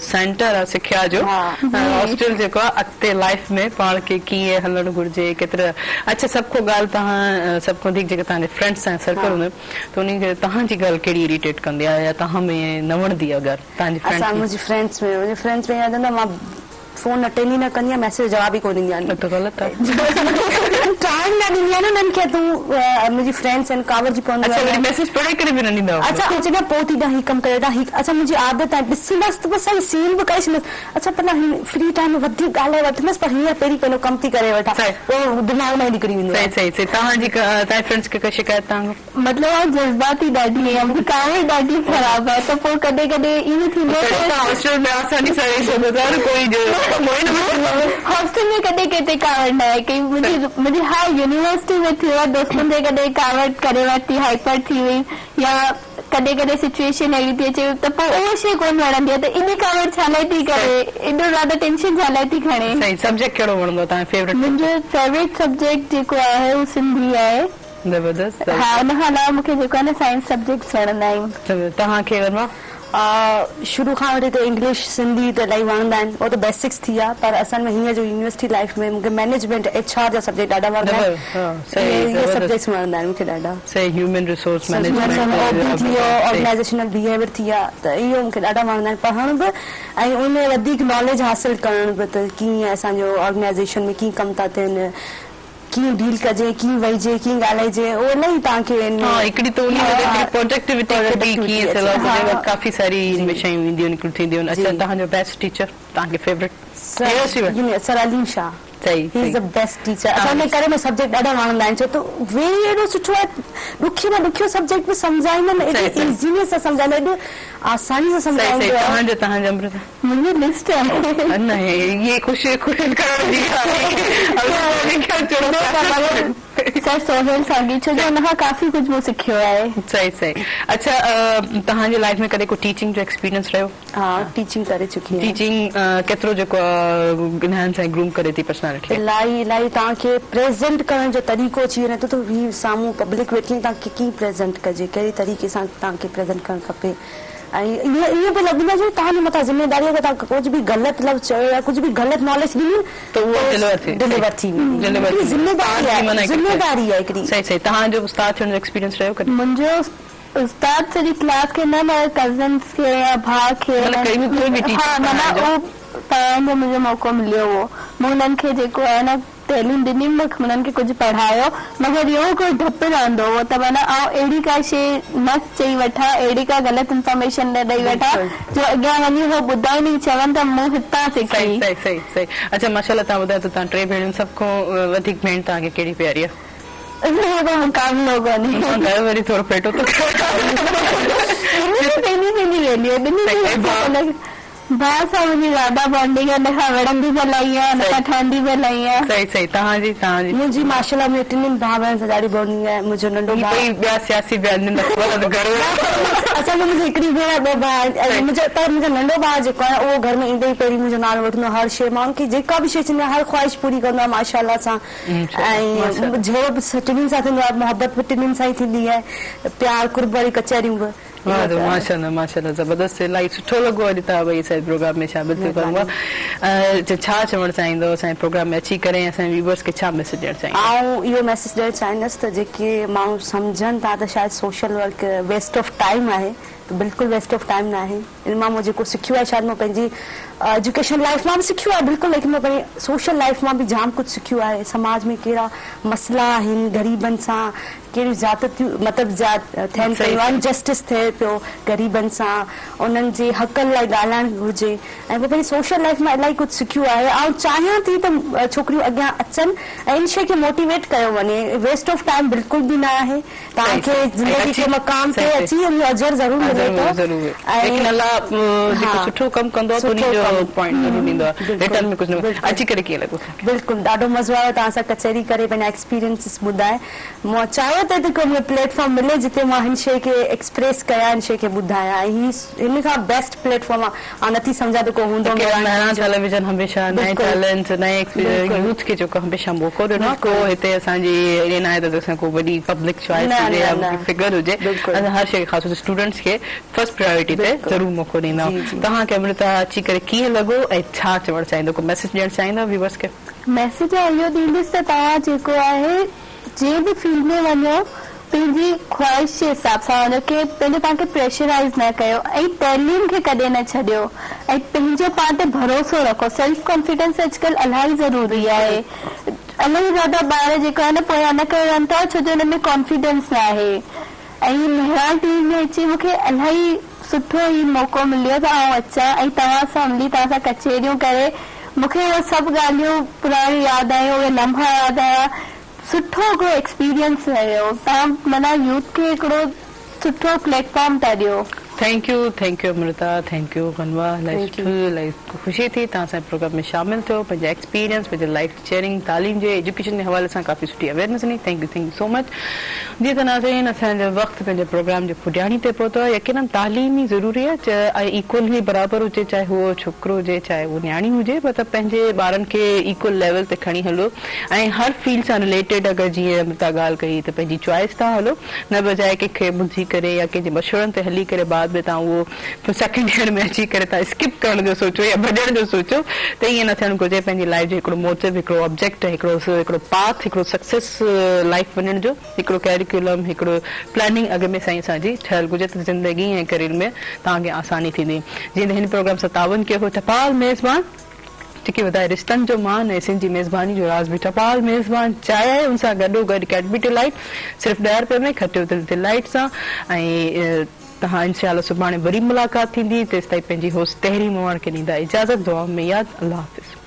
सेंटर आहे सिख्या जो हॉस्टल जेको आहे, अॻिते लाइफ में पाण खे कीअं हलणु घुरिजे, केतिरा। अच्छा, सभ खां ॻाल्हि तव्हां सभ खां वधीक जेका तव्हांजे फ्रेंड्स सां सर्कल हूंदो त उन खे तव्हांजी ॻाल्हि कहिड़ी इरिटेट कंदी आहे या तव्हां में न वणंदी आहे ॻाल्हि तव्हांजी फ्रेंड? मुंहिंजी फ्रेंड्स में यादि मां फोन अटेंड ई न कंदी आहियाँ, मैसेज जवाबु ई कोन ॾींदी आहियाँ। त ग़लति आहे, टाइम न ॾींदी आहियाँ न हुननि खे। तूं मुंहिंजी फ्रेंड्स आहिनि, कावड़जी पवंदी आहे। अच्छा, मैसेज पढ़े करे बि न ॾींदा? अच्छा, आउं चवंदी आहियाँ पोइ थी ॾियां, हीउ कमु करे वठां, हीउ। अच्छा, मुंहिंजी आदत आहे, ॾिसंदसि त बसि साईं सीन बि करे छॾींदसि। अच्छा, पर फ्री टाइम में वधीक ॻाल्हाए वठंदसि, पर हींअर पहिरीं पंहिंजो कमु थी करे वठां, पोइ दिमाग़ मां ई निकिरी वेंदो। सही सही सही। तव्हांजी तव्हांजे फ्रेंड्स खे का शिकायत तव्हां? मतिलबु आउं जज़्बाती ॾाढी आहियाँ, मूंखे कावड़ ॾाढी ख़राबु आहे, त पोइ कॾहिं कॾहिं ईअं थींदो आहे हॉस्टल में आसानी सां रही सघो था कोई हॉस्टल में कॾहिं कंहिं ते कावड़ न आहे कई मुंहिंजी। हा, यूनिवर्सिटी में थियो आहे, दोस्तनि ते कॾहिं कावड़ करे वरिती, हाइपर थी वई या कॾहिं कॾहिं सिचुएशन अहिड़ी थी अचे त पोइ उहा शइ कोन वणंदी आहे त एॾी कावड़ छा लाइ थी करे, एॾो ज़्यादा टेंशन छा लाइ थी खणे। सही। सब्जेक्ट कहिड़ो वणंदो आहे तव्हांजो फेवरेट? मुंहिंजो फेवरेट सब्जेक्ट जेको आहे उहो सिंधी आहे। ज़बरदस्त। हा, उन खां अलावा मूंखे जेको आहे न साइंस सब्जेक्ट्स वणंदा आहिनि। तव्हांखे वर्मा? शुरू खां वठी त इंग्लिश सिंधी त इलाही वणंदा आहिनि, उहो त बेसिक्स थी विया, पर असल में हीअं जो यूनिवर्सिटी लाइफ में मूंखे मैनेजमेंट एच आर जा सब्जेक्ट ॾाढा वणंदा आहिनि। इहे सब्जेक्ट्स वणंदा आहिनि मूंखे ॾाढा। सही, ह्यूमन रिसोर्स मैनेजमेंट थी वियो, ऑर्गेनाइजेशनल बिहेवियर थी विया, त इहो मूंखे ॾाढा वणंदा आहिनि पढ़णु बि ऐं उन में वधीक नॉलेज हासिल करणु बि, त कीअं असांजो ऑर्गेनाइजेशन में कीअं कमु था थियनि, कीअं डील कजे, कीअं वेहिजे, कीअं ॻाल्हाइजे, उहो इलाही तव्हांखे। हिकिड़ी त उन प्रोडक्टिविटी कीअं, काफ़ी सारी शयूं ईंदियूं आहिनि, थींदियूं आहिनि। अच्छा, तव्हांजो बेस्ट टीचर, तव्हांखे फेवरेट? सर अलीम शाह। सही। He is the best teacher. असांजे करे में सब्जेक्ट ॾाढा वणंदा आहिनि, छो त वे एॾो सुठो आहे, ॾुखी मां ॾुखियो सब्जेक्ट बि सम्झाईंदा आहिनि, एॾी ईज़ीनेस सां सम्झाईंदा, एॾो आसानी सां सम्झाईंदो आहे। तव्हांजो तव्हांजो अमृता? मुंहिंजी लिस्ट आहे। न, ये ख़ुशि ख़ुशि करण जी सर सोहेल सागी, छो जो हुन खां काफ़ी कुझु मूं सिखियो आहे। सही सही। अच्छा, तव्हांजे लाइफ में कॾहिं को टीचिंग जो एक्सपीरियंस रहियो? हा, टीचिंग करे चुकी आहियाँ। टीचिंग केतिरो जेको इनहांस ऐं ग्रूम करे थी पर्सनैलिटी? इलाही इलाही तव्हांखे प्रेज़ेंट करण जो तरीक़ो अची वञे थो, त हीअ साम्हूं पब्लिक वेठी आहे, तव्हांखे कीअं प्रेज़ेंट कजे, कहिड़े तरीक़े सां तव्हांखे प्रेज़ेंट करणु खपे। ऐं ईअं पियो लॻंदो आहे जो तव्हांजे मथां ज़िम्मेदारी आहे, तव्हां कुझु बि ग़लति लफ़्ज़ चयो या कुझु बि ग़लति नॉलेज ॾिनी त उहो डिलीवर थी वेंदी। ज़िम्मेदारी आहे, ज़िम्मेदारी आहे हिकिड़ी। सही सही। तव्हांजो उस्ताद थियण जो एक्सपीरियंस रहियो कॾहिं? मुंहिंजो उस्ताद सॼी क्लास खे न, मां कज़न्स खे या भाउ खे, हा, माना उहो पढ़ाइण जो मुंहिंजो मौक़ो मिलियो हुओ। मूं हुननि खे जेको आहे न तालीम ॾिनी, हुननि खे कुझु पढ़ायो, मगर इहो कोई ढप रहंदो हुओ त माना आउं अहिड़ी का शइ न चई वठां, अहिड़ी का ग़लति इन्फॉर्मेशन न ॾेई वठां जो अॻियां वञी हो ॿुधाइनि चवनि त मूं हितां सिखी। सही सही सही। अच्छा, माशाअल्लाह, तव्हां ॿुधायो त तव्हां टे भेणियूं, सभ खां वधीक भेण तव्हांखे कहिड़ी प्यारी आहे? मुक़ाबिलो कोन्हे। वरी थोरो पेटो त पंहिंजी पंहिंजी वेंदी आहे, ॿिन्ही भाउ सां मुंहिंजी ज़्यादा बॉन्डिंग आहे, हुन खां विढ़ंदी बि इलाही आहियाँ, हुन खां ठहंदी बि इलाही आहियाँ। सही सही। तव्हांजी तव्हांजी? मुंहिंजी माशाअल्लाह मुंहिंजे टिन्हिनि भाउ भेण सां ॾाढी बॉन्डिंग आहे। मुंहिंजो नंढो भाउ ॿिया सियासी बयान असल में मुंहिंजी हिकिड़ी भेण आहे, ॿ भाउ आहिनि। मुंहिंजो त मुंहिंजो नंढो भाउ जेको आहे उहो घर में ईंदे ई पहिरीं मुंहिंजो नालो वठंदो आहे, हर शइ मां हुनखे जेका बि शइ चवंदी आहियाँ हर ख़्वाहिश पूरी कंदो आहे माशाअल्लाह सां। ऐं झेड़ो बि टिन्हिनि सां थींदो आहे, मोहबत बि टिन्हिनि सां ई थींदी आहे, प्यार क़ुर्ब वारी कचहरियूं बि। माशाअल्लाह माशाअल्लाह, ज़बरदस्त, इलाही सुठो लॻो अॼु तव्हां ॿई असांजे प्रोग्राम में शामिल थियो। पर छा चवणु चाहींदो असांजे प्रोग्राम में अची करे असांजे व्यूवर्स खे छा मैसेज ॾियणु चाहींदो? आउं इहो मैसेज ॾियणु चाहींदसि त जेके माण्हू सम्झनि था त शायदि social work waste of time आहे, त बिल्कुलु वेस्ट ऑफ टाइम न आहे। इन मां मूं जेको सिखियो आहे शायदि मां पंहिंजी एजुकेशन लाइफ मां बि सिखियो आहे बिल्कुलु, लेकिन मां पंहिंजी सोशल लाइफ मां बि जाम कुझु सिखियो आहे। समाज में कहिड़ा मसइला आहिनि, ग़रीबनि सां कहिड़ियूं ज़्यादतियूं मतिलबु थियनि पियूं, अनजस्टिस थिए पियो ग़रीबनि सां, उन्हनि जे हक़नि लाइ ॻाल्हाइणु घुरिजे। ऐं पोइ पंहिंजी सोशल लाइफ मां इलाही कुझु सिखियो आहे। ऐं चाहियां थी त छोकिरियूं अॻियां अचनि ऐं इन शइ खे मोटिवेट कयो वञे। वेस्ट ऑफ टाइम बिल्कुलु बि न आहे, तव्हांखे ज़िंदगी जे मक़ाम ते अची उन अजर ज़रूरु मिले थो। लेकिन अलाह जेको सुठो कमु कंदो आहे त उन जो पॉइंट ज़रूरु ॾींदो आहे, रिटर्न में कुझु न। अची करे कीअं लॻो? बिल्कुलु ॾाढो मज़ो आयो तव्हां सां कचहरी करे, पंहिंजा एक्सपीरियंसिस ॿुधाए। मां चाहियो त हिते को प्लेटफॉर्म मिले जिते मां हिन शइ खे एक्सप्रेस कयां, हिन शइ खे ॿुधायां। ऐं हिन खां बेस्ट प्लेटफॉर्म आहे, नथी सम्झां त को हूंदो। मेहरान टेलीविज़न हमेशा नए टैलेंट, नए यूथ खे जेको हमेशा मौक़ो ॾिनो। को हिते असांजी ईअं न आहे त असां को वॾी पब्लिक चॉइस हुजे या फिगर हुजे, असां हर शइ ख़ासि स्टूडेंट्स खे फर्स्ट प्रायोरिटी ते ज़रूरु मौक़ो ॾींदा आहियूं। तव्हांखे अमृता अची करे कीअं लॻो ऐं छा चवणु चाहींदो, को मैसेज ॾियणु चाहींदा व्यूवर्स खे? मैसेज इहो ॾींदुसि त तव्हां जेको आहे जंहिं बि फील्ड में वञो पंहिंजी ख़्वाहिश जे हिसाब सां वञो, की पंहिंजो पाण खे प्रेशराइज़ न कयो ऐं तालीम खे कॾहिं न छॾियो ऐं पंहिंजो पाण ते भरोसो रखो। सेल्फ कॉन्फिडेंस अॼुकल्ह इलाही ज़रूरी आहे। इलाही ज़्यादा ॿार जेको आहे न पोयां न करे रहनि था छो जो हुन में कॉन्फिडेंस न आहे। ऐं मेहरान टीवी में अची मूंखे इलाही सुठो ई मौक़ो मिलियो त आउं अचां ऐं तव्हां सां मिली तव्हां सां कचहरियूं करे मूंखे उहे सभु ॻाल्हियूं पुराणियूं यादि आयूं, उहे लम्हा यादि आया। सुठो हिकिड़ो एक्सपीरियंस रहियो। तव्हां माना यूथ खे हिकिड़ो सुठो प्लेटफॉर्म था ॾियो। Thank you thank you Amrita thank you Ghanwa الاهي سٺو الاهي خوشي ٿي توهان سان پروگرام ۾ شامل ٿيو پنهنجا ايڪسپيرينس پنهنجي لائيف شيئرنگ تعليم جي ايجوڪيشن جي حوالي سان ڪافي سٺي اويئرنيس ڏني thank you thank you so much جي ته ناظرين اسان جو وقت پنهنجي پروگرام جي پڄاڻي تي پهتو آهي يقينن تعليم ئي ضروري آهي ۽ ايڪولي برابر هجي چاهي هو ڇوڪرو هجي چاهي هو نياڻي هجي مطلب پنهنجي ٻارن کي ايڪول ليول تي کڻي هلو ۽ هر فيلڊ سان رليٽيڊ اگر جيئن امرتا ڳالهه ڪئي ته پنهنجي چوائس تان هلو نه بجاء ڪنهن کي ٻڌي ڪري يا ڪنهن جي مشورن تي هلي ڪري بعد ۾ توهان اهو سيڪنڊ ايئر ۾ اچي ڪري توهان اسڪپ ڪرڻ جو سوچو يا ڀڄڻ جو سوچو ته ائين نه ٿيڻ گهرجي پنهنجي لائيف جو هڪڙو موٽو هڪڙو آبجيڪٽ هڪڙو هڪڙو پاٿ هڪڙو سڪسيس لائيف وڃڻ جو هڪڙو ڪيريڪيولم هڪڙو پلاننگ اڳ ۾ سائين اسان جي ٺهيل گهرجي ته زندگي ۽ ڪريئر ۾ توهان کي آساني ٿيندي جيئن ته هن پروگرام سان تعاون ڪيو هو ٽپال ميزبان جيڪي وڌائي رشتن جو مان ۽ سنڌ جي ميزباني جو راز به ٽپال ميزبان چانهه آهي ان سان گڏو گڏ ڪيڊبري ڊيلائيٽ صرف ڏهه رپئي ۾ کٽيو دل ڊيلائيٽ سان ۽ توهان انشاء الله سڀاڻي وري ملاقات ٿيندي تيستائين پنهنجي هوسٽ تحريم مواڻ کي ڏيندا اجازت دعائن ۾ ياد الله حافظ.